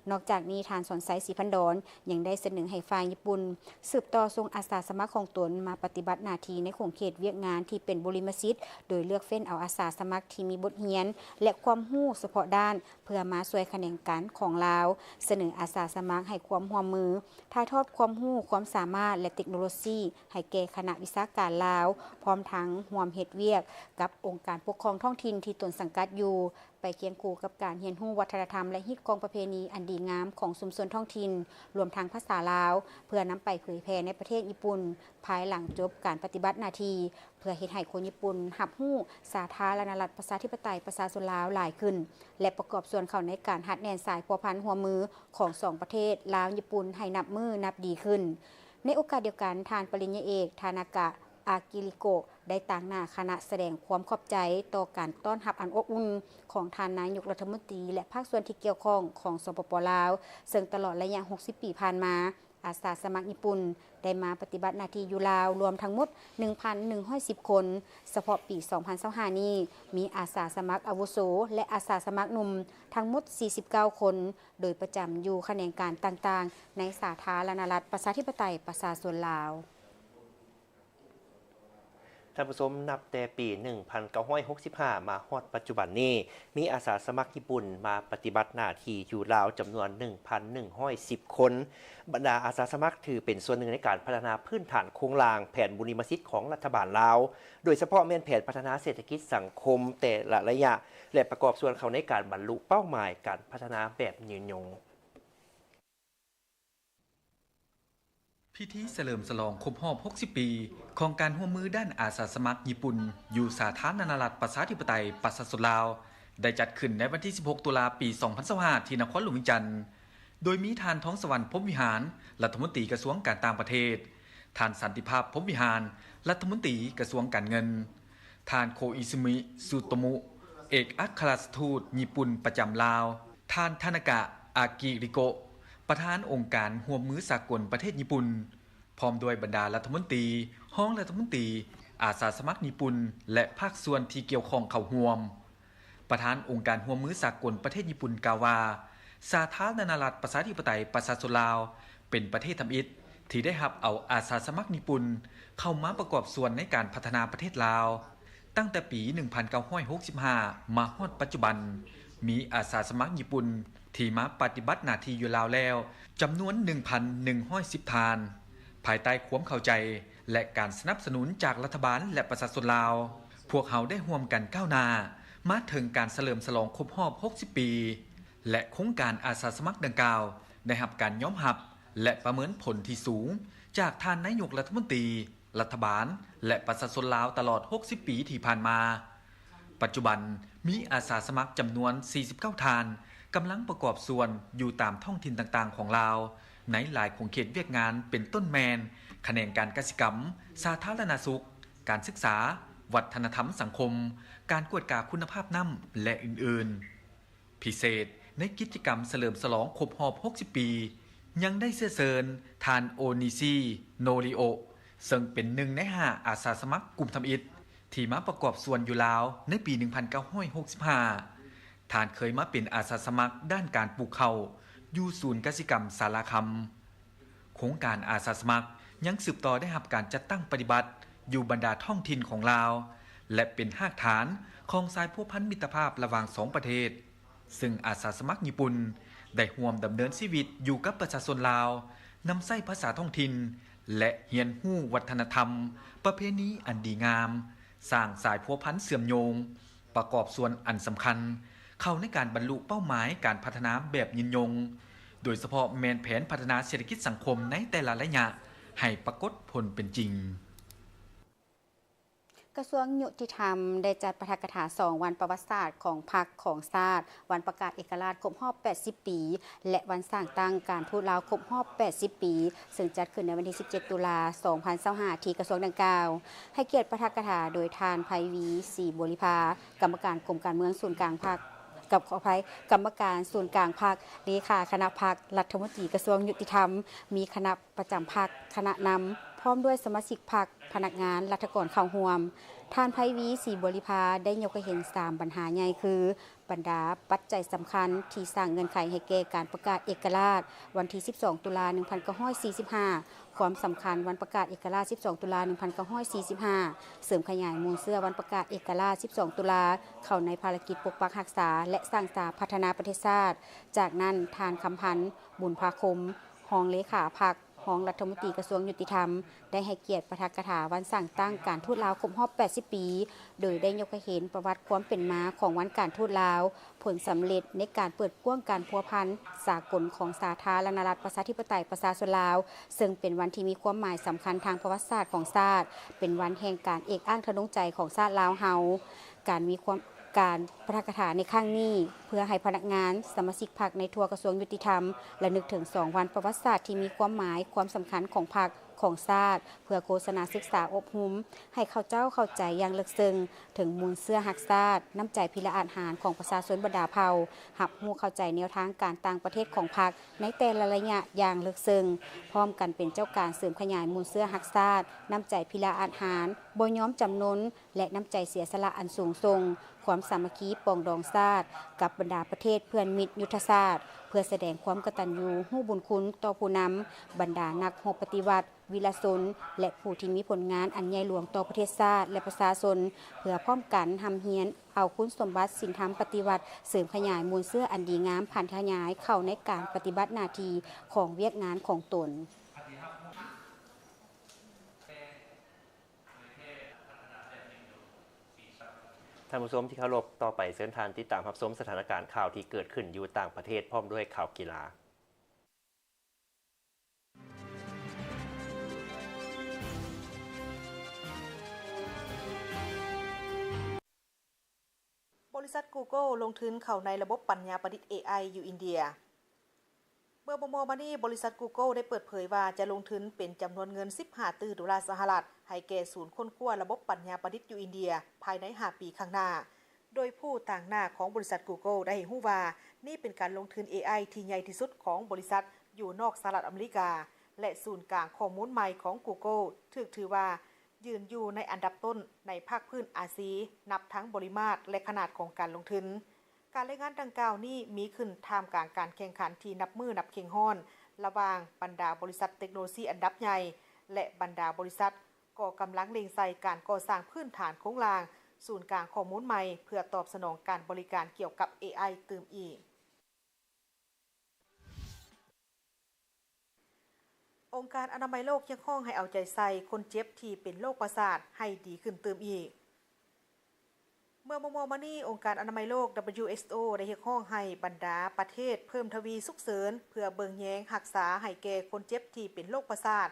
ນອກຈາກນີ້, ທ່ານ ສອນໄຊ ສີພັນດອນ ຍັງໄດ້ສະເໜີໃຫ້ຝ່າຍຍີ່ປຸ່ນສືບຕໍ່ສົ່ງອາສາສະໝັກຂອງຕົນມາປະຕິບັດໜ້າທີ່ໃນຂົງເຂດວຽກງານທີ່ເປັນບຸລິມະສິດ, ໂດຍເລືອກເຟ້ນເອົາອາສາສະໝັກທີ່ມີບົດຮຽນ ແລະ ຄວາມຮູ້ສະເພາະດ້ານ ເພື່ອມາຊ່ວຍຂະແໜງການຂອງລາວ, ສະເໜີອາສາສະໝັກໃຫ້ຄວາມຮ່ວມມື, ຖ່າຍທອດຄວາມຮູ້, ຄວາມສາມາດ ແລະ ເຕັກໂນໂລຊີໃຫ້ແກ່ຄະນະວິຊາການລາວ, ພ້ອມທັງຮ່ວມເຮັດວຽກກັບອົງການປົກຄອງທ້ອງຖິ່ນທີ່ຕົນສັງກັດຢູ່, ໄປຄຽງຄູ່ກັບການຮຽນຮູ້ວັດທະນະທຳ ແລະ ຮີດຄອງປະເພນີອັນດີງາມຂອງຊຸມຊົນທ້ອງຖິ່ນ, ລວມທັງພາສາລາວ, ເພື່ອນຳໄປເຜີຍແຜ່ໃນປະເທດຍີ່ປຸ່ນ ພາຍຫຼັງຈົບການປະຕິບັດໜ້າທີ່, ເພື່ອເຮັດໃຫ້ຄົນຍີ່ປຸ່ນຮັບຮູ້ສາທາລະນະລັດ ປະຊາທິປະໄຕ ປະຊາຊົນລາວຫຼາຍຂຶ້ນ ແລະ ປະກອບສ່ວນເຂົ້າໃນການຮັດແໜ້ນສາຍພົວພັນຮ່ວມມືຂອງສອງປະເທດ ລາວ-ຍີ່ປຸ່ນ ໃຫ້ນັບມື້ນັບດີຂຶ້ນ. ໃນໂອກາດດຽວກັນ, ທ່ານປະລິນຍາເອກ ທານາກະ ອາກິລິໂກະ ໄດ້ຕາງໜ້າຄະນະສະແດງຄວາມຂອບໃຈຕໍ່ການຕ້ອນຮັບອັນອົບອຸ່ນຂອງທ່ານນາຍົກລັດຖະມົນຕີ ແລະ ພາກສ່ວນທີ່ກ່ຽວຂ້ອງຂອງ ສປປ ລາວ, ເຊິ່ງຕະຫຼອດໄລຍະຫົກສິບປີຜ່ານມາ, ອາສາສະໝັກຍີ່ປຸ່ນໄດ້ມາປະຕິບັດໜ້າທີ່ຢູ່ລາວລວມທັງໝົດ ໜຶ່ງພັນໜຶ່ງຮ້ອຍສິບຄົນ. ສະເພາະປີສອງພັນຊາວຫ້ານີ້, ມີອາສາສະໝັກອາວຸໂສ ແລະ ອາສາສະໝັກໜຸ່ມທັງໝົດສີ່ສິບເກົ້າຄົນ, ໂດຍປະຈຳຢູ່ຂະແໜງການຕ່າງໆໃນສາທາລະນະລັດ ປະຊາທິປະໄຕ ປະຊາຊົນລາວ. ທ່ານຜູ້ຊົມ, ນັບແຕ່ປີໜຶ່ງພັນເກົ້າຮ້ອຍຫົກສິບຫ້າ ມາຮອດປັດຈຸບັນນີ້, ມີອາສາສະໝັກຍີ່ປຸ່ນມາປະຕິບັດໜ້າທີ່ຢູ່ລາວຈຳນວນໜຶ່ງພັນໜຶ່ງຮ້ອຍສິບຄົນ. ບັນດາອາສາສະໝັກຖືເປັນສ່ວນໜຶ່ງໃນການພັດທະນາພື້ນຖານໂຄງລ່າງແຜນບຸລິມະສິດຂອງລັດຖະບານລາວ, ໂດຍສະເພາະແມ່ນແຜນພັດທະນາເສດຖະກິດສັງຄົມແຕ່ລະໄລຍະ ແລະ ປະກອບສ່ວນເຂົ້າໃນການບັນລຸເປົ້າໝາຍການພັດທະນາແບບຍືນຍົງ. ພິທີສະເຫຼີມສະຫຼອງຄົບຮອບຫົກສິບປີຂອງການຮ່ວມມືດ້ານອາສາສະໝັກຍີ່ປຸ່ນຢູ່ສາທາລະນະລັດ ປະຊາທິປະໄຕ ປະຊາຊົນລາວ ໄດ້ຈັດຂຶ້ນໃນວັນທີສິບຫົກ ຕຸລາ ປີສອງພັນຊາວຫ້າ ທີ່ນະຄອນຫຼວງວຽງຈັນ, ໂດຍມີທ່ານ ທອງສະຫວັນ ພົມວິຫານ ລັດຖະມົນຕີກະຊວງການຕ່າງປະເທດ, ທ່ານ ສັນຕິພາບ ພົມວິຫານ ລັດຖະມົນຕີກະຊວງການເງິນ, ທ່ານ ໂຄອິຊູມິ ຊູໂຕມຸ ເອກອັກຄະລັດຖະທູດຍີ່ປຸ່ນປະຈຳລາວ, ທ່ານ ທານາກະ ອາກິລິໂກະ ປະທານອົງການຮ່ວມມືສາກົນປະເທດຍີ່ປຸ່ນ, ພ້ອມດ້ວຍບັນດາລັດຖະມົນຕີ, ຮອງລັດຖະມົນຕີ, ອາສາສະໝັກຍີ່ປຸ່ນ ແລະ ພາກສ່ວນທີ່ກ່ຽວຂ້ອງເຂົ້າຮ່ວມ. ປະທານອົງການຮ່ວມມືສາກົນປະເທດຍີ່ປຸ່ນກ່າວວ່າ, ສາທາລະນະລັດ ປະຊາທິປະໄຕ ປະຊາຊົນລາວ ເປັນປະເທດທຳອິດທີ່ໄດ້ຮັບເອົາອາສາສະໝັກຍີ່ປຸ່ນເຂົ້າມາປະກອບສ່ວນໃນການພັດທະນາປະເທດລາວ. ຕັ້ງແຕ່ປີໜຶ່ງພັນເກົ້າຮ້ອຍຫົກສິບຫ້າ ມາຮອດປັດຈຸບັນ, ມີອາສາສະໝັກຍີ່ປຸ່ນທີ່ມາປະຕິບັດໜ້າທີ່ຢູ່ລາວແລ້ວຈຳນວນໜຶ່ງພັນໜຶ່ງຮ້ອຍສິບທ່ານ. ພາຍໃຕ້ຄວາມເຂົ້າໃຈ ແລະ ການສະໜັບສະໜູນຈາກລັດຖະບານ ແລະ ປະຊາຊົນລາວ, ພວກເຮົາໄດ້ຮ່ວມກັນກ້າວໜ້າມາເຖິງການສະເຫຼີມສະຫຼອງຄົບຮອບຫົກສິບປີ ແລະ ໂຄງການອາສາສະໝັກດັ່ງກ່າວໄດ້ຮັບການຍອມຮັບ ແລະ ປະເມີນຜົນທີ່ສູງຈາກທ່ານນາຍົກລັດຖະມົນຕີ, ລັດຖະບານ ແລະ ປະຊາຊົນລາວຕະຫຼອດຫົກສິບປີທີ່ຜ່ານມາ. ປັດຈຸບັນມີອາສາສະໝັກຈຳນວນສີ່ສິບເກົ້າທ່ານ ກຳລັງປະກອບສ່ວນຢູ່ຕາມທ້ອງຖິ່ນຕ່າງໆຂອງລາວ, ໃນຫຼາຍຂົງເຂດວຽກງານ ເປັນຕົ້ນແມ່ນ ຂະແໜງການກະສິກຳ, ສາທາລະນະສຸກ, ການສຶກສາ, ວັດທະນະທຳສັງຄົມ, ການກວດກາຄຸນນະພາບນ້ຳ ແລະ ອື່ນໆ. ພິເສດ ໃນກິດຈະກຳສະເຫຼີມສະຫຼອງຄົບຮອບຫົກສິບປີ ຍັງໄດ້ເຊື້ອເຊີນທ່ານ ໂອນິຊີ ໂນລິໂອ ເຊິ່ງເປັນໜຶ່ງໃນຫ້າອາສາສະໝັກກຸ່ມທຳອິດ ທີ່ມາປະກອບສ່ວນຢູ່ລາວໃນປີໜຶ່ງພັນເກົ້າຮ້ອຍຫົກສິບຫ້າ. ທ່ານເຄີຍມາເປັນອາສາສະໝັກດ້ານການປູກເຂົ້າຢູ່ສູນກະສິກຳສາລາຄຳ. ໂຄງການອາສາສະໝັກຍັງສືບຕໍ່ໄດ້ຮັບການຈັດຕັ້ງປະຕິບັດຢູ່ບັນດາທ້ອງຖິ່ນຂອງລາວ ແລະ ເປັນຮາກຖານຂອງສາຍພົວພັນມິດຕະພາບລະຫວ່າງສອງປະເທດ, ເຊິ່ງອາສາສະໝັກຍີ່ປຸ່ນໄດ້ຮ່ວມດຳເນີນຊີວິດຢູ່ກັບປະຊາຊົນລາວ, ນຳໃຊ້ພາສາທ້ອງຖິ່ນ ແລະ ຮຽນຮູ້ວັດທະນະທຳ, ປະເພນີອັນດີງາມ, ສ້າງສາຍພົວພັນເຊື່ອມໂຍງ, ປະກອບສ່ວນອັນສຳຄັນເຂົ້າໃນການບັນລຸເປົ້າໝາຍການພັດທະນາແບບຍືນຍົງ, ໂດຍສະເພາະແມ່ນແຜນພັດທະນາເສດຖະກິດສັງຄົມໃນແຕ່ລະໄລຍະໃຫ້ປາກົດຜົນເປັນຈິງ. ກະຊວງຍຸຕິທຳໄດ້ຈັດປາຖະກະຖາສອງວັນປະຫວັດສາດຂອງພັກຂອງຊາດ, ວັນປະກາດເອກະລາດຄົບຮອບແປດສິບປີ ແລະ ວັນສ້າງຕັ້ງການທູດລາວຄົບຮອບແປດສິບປີ, ເຊິ່ງຈັດຂຶ້ນໃນວັນທີສິບເຈັດ ຕຸລາ ສອງພັນຊາວຫ້າ ທີ່ກະຊວງດັ່ງກ່າວ, ໃຫ້ກຽດປາຖະກະຖາໂດຍທ່ານ ໄພວີ ສີບົວລິພາ ກຳມະການກົມການເມືອງສູນກາງພັກ, ກັບ ຂໍອະໄພ, ກຳມະການສູນກາງພັກ, ເລຂາຄະນະພັກ, ລັດຖະມົນຕີກະຊວງຍຸຕິທຳ, ມີຄະນະປະຈຳພັກ, ຄະນະນຳ, ພ້ອມດ້ວຍສະມາຊິກພັກ, ພະນັກງານ, ລັດຖະກອນເຂົ້າຮ່ວມ. ທ່ານ ໄພວີ ສີບົວລິພາ ໄດ້ຍົກໃຫ້ເຫັນສາມບັນຫາໃຫຍ່ຄື ບັນດາປັດໄຈສຳຄັນທີ່ສ້າງເງື່ອນໄຂໃຫ້ແກ່ການປະກາດເອກະລາດວັນທີສິບສອງ ຕຸລາ ໜຶ່ງພັນເກົ້າຮ້ອຍສີ່ສິບຫ້າ, ຄວາມສຳຄັນວັນປະກາດເອກະລາດສິບສອງ ຕຸລາ ໜຶ່ງພັນເກົ້າຮ້ອຍສີ່ສິບຫ້າ, ເສີມຂະຫຍາຍມູນເຊື້ອວັນປະກາດເອກະລາດສິບສອງ ຕຸລາ ເຂົ້າໃນພາລະກິດປົກປັກຮັກສາ ແລະ ສ້າງສາພັດທະນາປະເທດຊາດ. ຈາກນັ້ນ, ທ່ານ ຄຳພັນ ບຸນພາຄົມ ຮອງເລຂາພັກ, ຮອງລັດຖະມົນຕີກະຊວງຍຸຕິທຳ ໄດ້ໃຫ້ກຽດປາຖະກະຖາວັນສ້າງຕັ້ງການທູດລາວຄົບຮອບແປດສິບປີ, ໂດຍໄດ້ຍົກໃຫ້ເຫັນປະຫວັດຄວາມເປັນມາຂອງວັນການທູດລາວ, ຜົນສຳເລັດໃນການເປີດກວ້າງການພົວພັນສາກົນຂອງສາທາລະນະລັດປະຊາທິປະໄຕປະຊາຊົນລາວ, ເຊິ່ງເປັນວັນທີ່ມີຄວາມໝາຍສຳຄັນທາງປະຫວັດສາດຂອງຊາດ, ເປັນວັນແຫ່ງການເອກອ້າງທະນົງໃຈຂອງຊາດລາວເຮົາ. ການມີຄວາມ ການປາຖະກະຖາໃນຄັ້ງນີ້ ເພື່ອໃຫ້ພະນັກງານ, ສະມາຊິກພັກໃນທົ່ວກະຊວງຍຸຕິທຳ ລະນຶກເຖິງສອງວັນປະຫວັດສາດທີ່ມີຄວາມໝາຍ, ຄວາມສຳຄັນຂອງພັກ, ຂອງຊາດ, ເພື່ອໂຄສະນາສຶກສາອົບຮົມໃຫ້ເຂົາເຈົ້າເຂົ້າໃຈຢ່າງເລິກເຊິ່ງເຖິງມູນເຊື້ອຮັກຊາດ, ນ້ຳໃຈພິລະອາດຫານຂອງປະຊາຊົນບັນດາເຜົ່າ, ຮັບຮູ້ເຂົ້າໃຈແນວທາງການຕ່າງປະເທດຂອງພັກໃນແຕ່ລະໄລຍະຢ່າງເລິກເຊິ່ງ, ພ້ອມກັນເປັນເຈົ້າການເສີມຂະຫຍາຍມູນເຊື້ອຮັກຊາດ, ນ້ຳໃຈພິລະອາດຫານ, ບໍ່ຍອມຈຳນົນ ແລະ ນ້ຳໃຈເສຍສະຫຼະອັນສູງສົ່ງ, ຄວາມສາມັກຄີປອງດອງຊາດກັບບັນດາປະເທດເພື່ອນມິດຍຸດທະສາດ, ເພື່ອສະແດງຄວາມກະຕັນຍູຮູ້ບຸນຄຸນຕໍ່ຜູ້ນຳ, ບັນດານັກຮົບປະຕິວັດ, ວິລະຊົນ ແລະ ຜູ້ທີ່ມີຜົນງານອັນໃຫຍ່ຫຼວງຕໍ່ປະເທດຊາດ ແລະ ປະຊາຊົນ, ເພື່ອພ້ອມກັນຮ່ຳຮຽນເອົາຄຸນສົມບັດສິນທຳປະຕິວັດ, ເສີມຂະຫຍາຍມູນເຊື້ອອັນດີງາມ, ຜັນຂະຫຍາຍເຂົ້າໃນການປະຕິບັດໜ້າທີ່ຂອງວຽກງານຂອງຕົນ. ທ່ານຜູ້ຊົມທີ່ເຄົາລົບ, ຕໍ່ໄປເຊີນທ່ານຕິດຕາມຮັບຊົມສະຖານະການຂ່າວທີ່ເກີດຂຶ້ນຢູ່ຕ່າງປະເທດ ພ້ອມດ້ວຍຂ່າວກິລາ. ບໍລິສັດ Google ລົງທຶນເຂົ້າໃນລະບົບປັນຍາປະດິດ ເອໄອ ຢູ່ອິນເດຍ. ເມື່ອບໍ່ໆມານີ້, ບໍລິສັດ Google ໄດ້ເປີດເຜີຍວ່າຈະລົງທຶນເປັນຈຳນວນເງິນສິບຫ້າຕື້ໂດລາສະຫະລັດ ໃຫ້ແກ່ສູນຄົ້ນຄວ້າລະບົບປັນຍາປະດິດຢູ່ອິນເດຍ ພາຍໃນຫ້າປີຂ້າງໜ້າ. ໂດຍຜູ້ຕາງໜ້າຂອງບໍລິສັດ Google ໄດ້ໃຫ້ຮູ້ວ່າ ນີ້ເປັນການລົງທຶນ ເອໄອ ທີ່ໃຫຍ່ທີ່ສຸດຂອງບໍລິສັດຢູ່ນອກສະຫະລັດອາເມລິກາ ແລະ ສູນກາງຂໍ້ມູນໃໝ່ຂອງ Google ຖືກຖືວ່າ ຢືນຢູ່ໃນອັນດັບຕົ້ນໃນພາກພື້ນອາຊີ, ນັບທັງບໍລິມາດ ແລະ ຂະໜາດຂອງການລົງທຶນ. ການລາຍງານດັ່ງກ່າວນີ້ມີຂຶ້ນທ່າມກາງການແຂ່ງຂັນທີ່ນັບມື້ນັບເຄັ່ງຮ້ອນ ລະຫວ່າງບັນດາບໍລິສັດເຕັກໂນໂລຊີອັນດັບໃຫຍ່ ແລະ ບັນດາບໍລິສັດກໍກຳລັງເລັ່ງໃສ່ການກໍ່ສ້າງພື້ນຖານໂຄງລ່າງສູນກາງຂໍ້ມູນໃໝ່ ເພື່ອຕອບສະໜອງການບໍລິການກ່ຽວກັບ ເອໄອ ຕື່ມອີກ. ອົງການອະນາໄມໂລກຮຽກຮ້ອງໃຫ້ເອົາໃຈໃສ່ຄົນເຈັບທີ່ເປັນໂລກປະສາດໃຫ້ດີຂຶ້ນຕື່ມອີກ. ເມື່ອບໍ່ໆມານີ້, ອົງການອະນາໄມໂລກ WHO ໄດ້ຮຽກຮ້ອງໃຫ້ບັນດາປະເທດເພີ່ມທະວີສຸກເສີນ ເພື່ອເບິ່ງແຍງຮັກສາໃຫ້ແກ່ຄົນເຈັບທີ່ເປັນໂລກປະສາດ,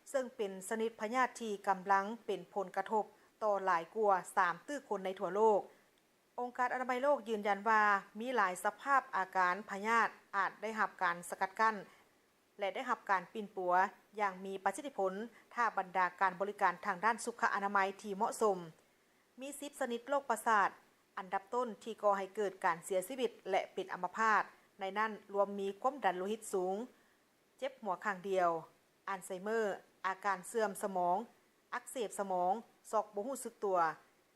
ເຊິ່ງເປັນຊະນິດພະຍາດທີ່ກຳລັງເປັນຜົນກະທົບຕໍ່ຫຼາຍກວ່າສາມຕື້ຄົນໃນທົ່ວໂລກ. ອົງການອະນາໄມໂລກຢືນຢັນວ່າ ມີຫຼາຍສະພາບອາການພະຍາດອາດໄດ້ຮັບການສະກັດກັ້ນ ແລະ ໄດ້ຮັບການປິ່ນປົວຢ່າງມີປະສິດທິຜົນ ຖ້າບັນດາການບໍລິການທາງດ້ານສຸຂະອະນາໄມທີ່ເໝາະສົມ. ມີສິບຊະນິດໂລກປະສາດອັນດັບຕົ້ນທີ່ກໍ່ໃຫ້ເກີດການເສຍຊີວິດ ແລະ ເປັນອຳມະພາດ, ໃນນັ້ນລວມມີຄວາມດັນໂລຫິດສູງ, ເຈັບຫົວຂ້າງດຽວ, ອັນໄຊເມີ, ອາການເສື່ອມສະໝອງ, ອັກເສບສະໝອງ, ຊັອກບໍ່ຮູ້ສຶກຕົວ.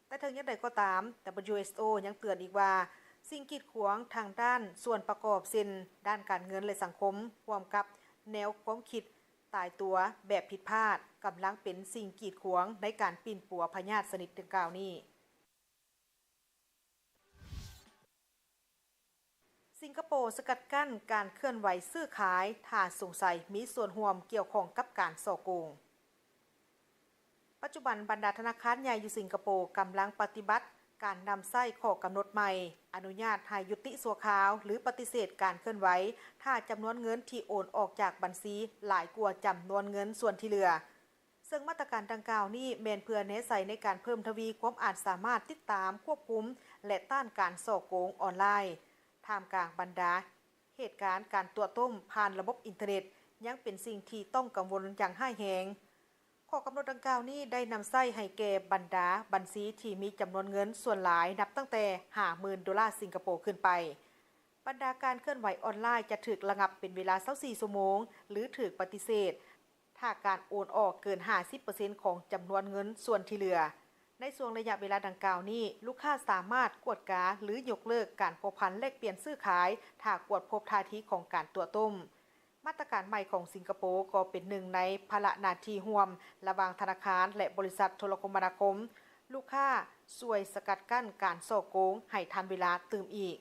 ແຕ່ເຖິງຢ່າງໃດກໍຕາມ, ດັບເບິນຢູເອັສໂອ ຍັງເຕືອນອີກວ່າ ສິ່ງກີດຂວາງທາງດ້ານສ່ວນປະກອບ ເຊັ່ນ ດ້ານການເງິນ ແລະ ສັງຄົມ, ຮ່ວມກັບແນວຄວາມຄິດຕາຍຕົວແບບຜິດພາດ ກຳລັງເປັນສິ່ງກີດຂວາງໃນການປິ່ນປົວພະຍາດຊະນິດດັ່ງກ່າວນີ້. ສິງກະໂປສະກັດກັ້ນການເຄື່ອນໄຫວຊື້ຂາຍ ຖ້າສົງໄສມີສ່ວນຮ່ວມກ່ຽວຂ້ອງກັບການສໍ້ໂກງ. ປັດຈຸບັນບັນດາທະນາຄານໃຫຍ່ຢູ່ສິງກະໂປກຳລັງປະຕິບັດການນຳໃຊ້ຂໍ້ກຳນົດໃໝ່ ອະນຸຍາດໃຫ້ຍຸຕິຊົ່ວຄາວ ຫຼື ປະຕິເສດການເຄື່ອນໄຫວ ຖ້າຈຳນວນເງິນທີ່ໂອນອອກຈາກບັນຊີຫຼາຍກວ່າຈຳນວນເງິນສ່ວນທີ່ເຫຼືອ. ເຊິ່ງມາດຕະການດັ່ງກ່າວນີ້ແມ່ນເພື່ອແນໃສ່ໃນການເພີ່ມທະວີຄວາມອາດສາມາດຕິດຕາມ, ຄວບຄຸມ ແລະ ຕ້ານການສໍ້ໂກງອອນລາຍ. ທ່າມກາງບັນດາເຫດການການຕົວະຕົ້ມຜ່ານລະບົບອິນເຕີເນັດ ຍັງເປັນສິ່ງທີ່ຕ້ອງກັງວົນຢ່າງຮ້າຍແຮງ. ຂໍ້ກຳນົດດັ່ງກ່າວນີ້ໄດ້ນຳໃຊ້ໃຫ້ແກ່ບັນດາບັນຊີທີ່ມີຈຳນວນເງິນສ່ວນຫຼາຍນັບຕັ້ງແຕ່ຫ້າໝື່ນໂດລາສິງກະໂປຂຶ້ນໄປ. ບັນດາການເຄື່ອນໄຫວອອນລາຍຈະຖືກລະງັບເປັນເວລາຊາວສີ່ຊົ່ວໂມງ ຫຼື ຖືກປະຕິເສດ ຖ້າການໂອນອອກເກີນຫ້າສິບເປີເຊັນຂອງຈຳນວນເງິນສ່ວນທີ່ເຫຼືອ. ໃນຊ່ວງໄລຍະເວລາດັ່ງກ່າວນີ້, ລູກຄ້າສາມາດກວດກາ ຫຼື ຍົກເລີກການພົວພັນແລກປ່ຽນຊື້ຂາຍ ຖ້າກວດພົບທ່າທີຂອງການຕົວະຕົ້ມ. ມາດຕະການໃໝ່ຂອງສິງກະໂປກໍເປັນໜຶ່ງໃນພາລະໜ້າທີ່ຮ່ວມລະຫວ່າງທະນາຄານ ແລະ ບໍລິສັດໂທລະຄົມມະນາຄົມ. ລູກຄ້າຊ່ວຍສະກັດກັ້ນການສໍ້ໂກງໃຫ້ທັນເວລາຕື່ມອີກ.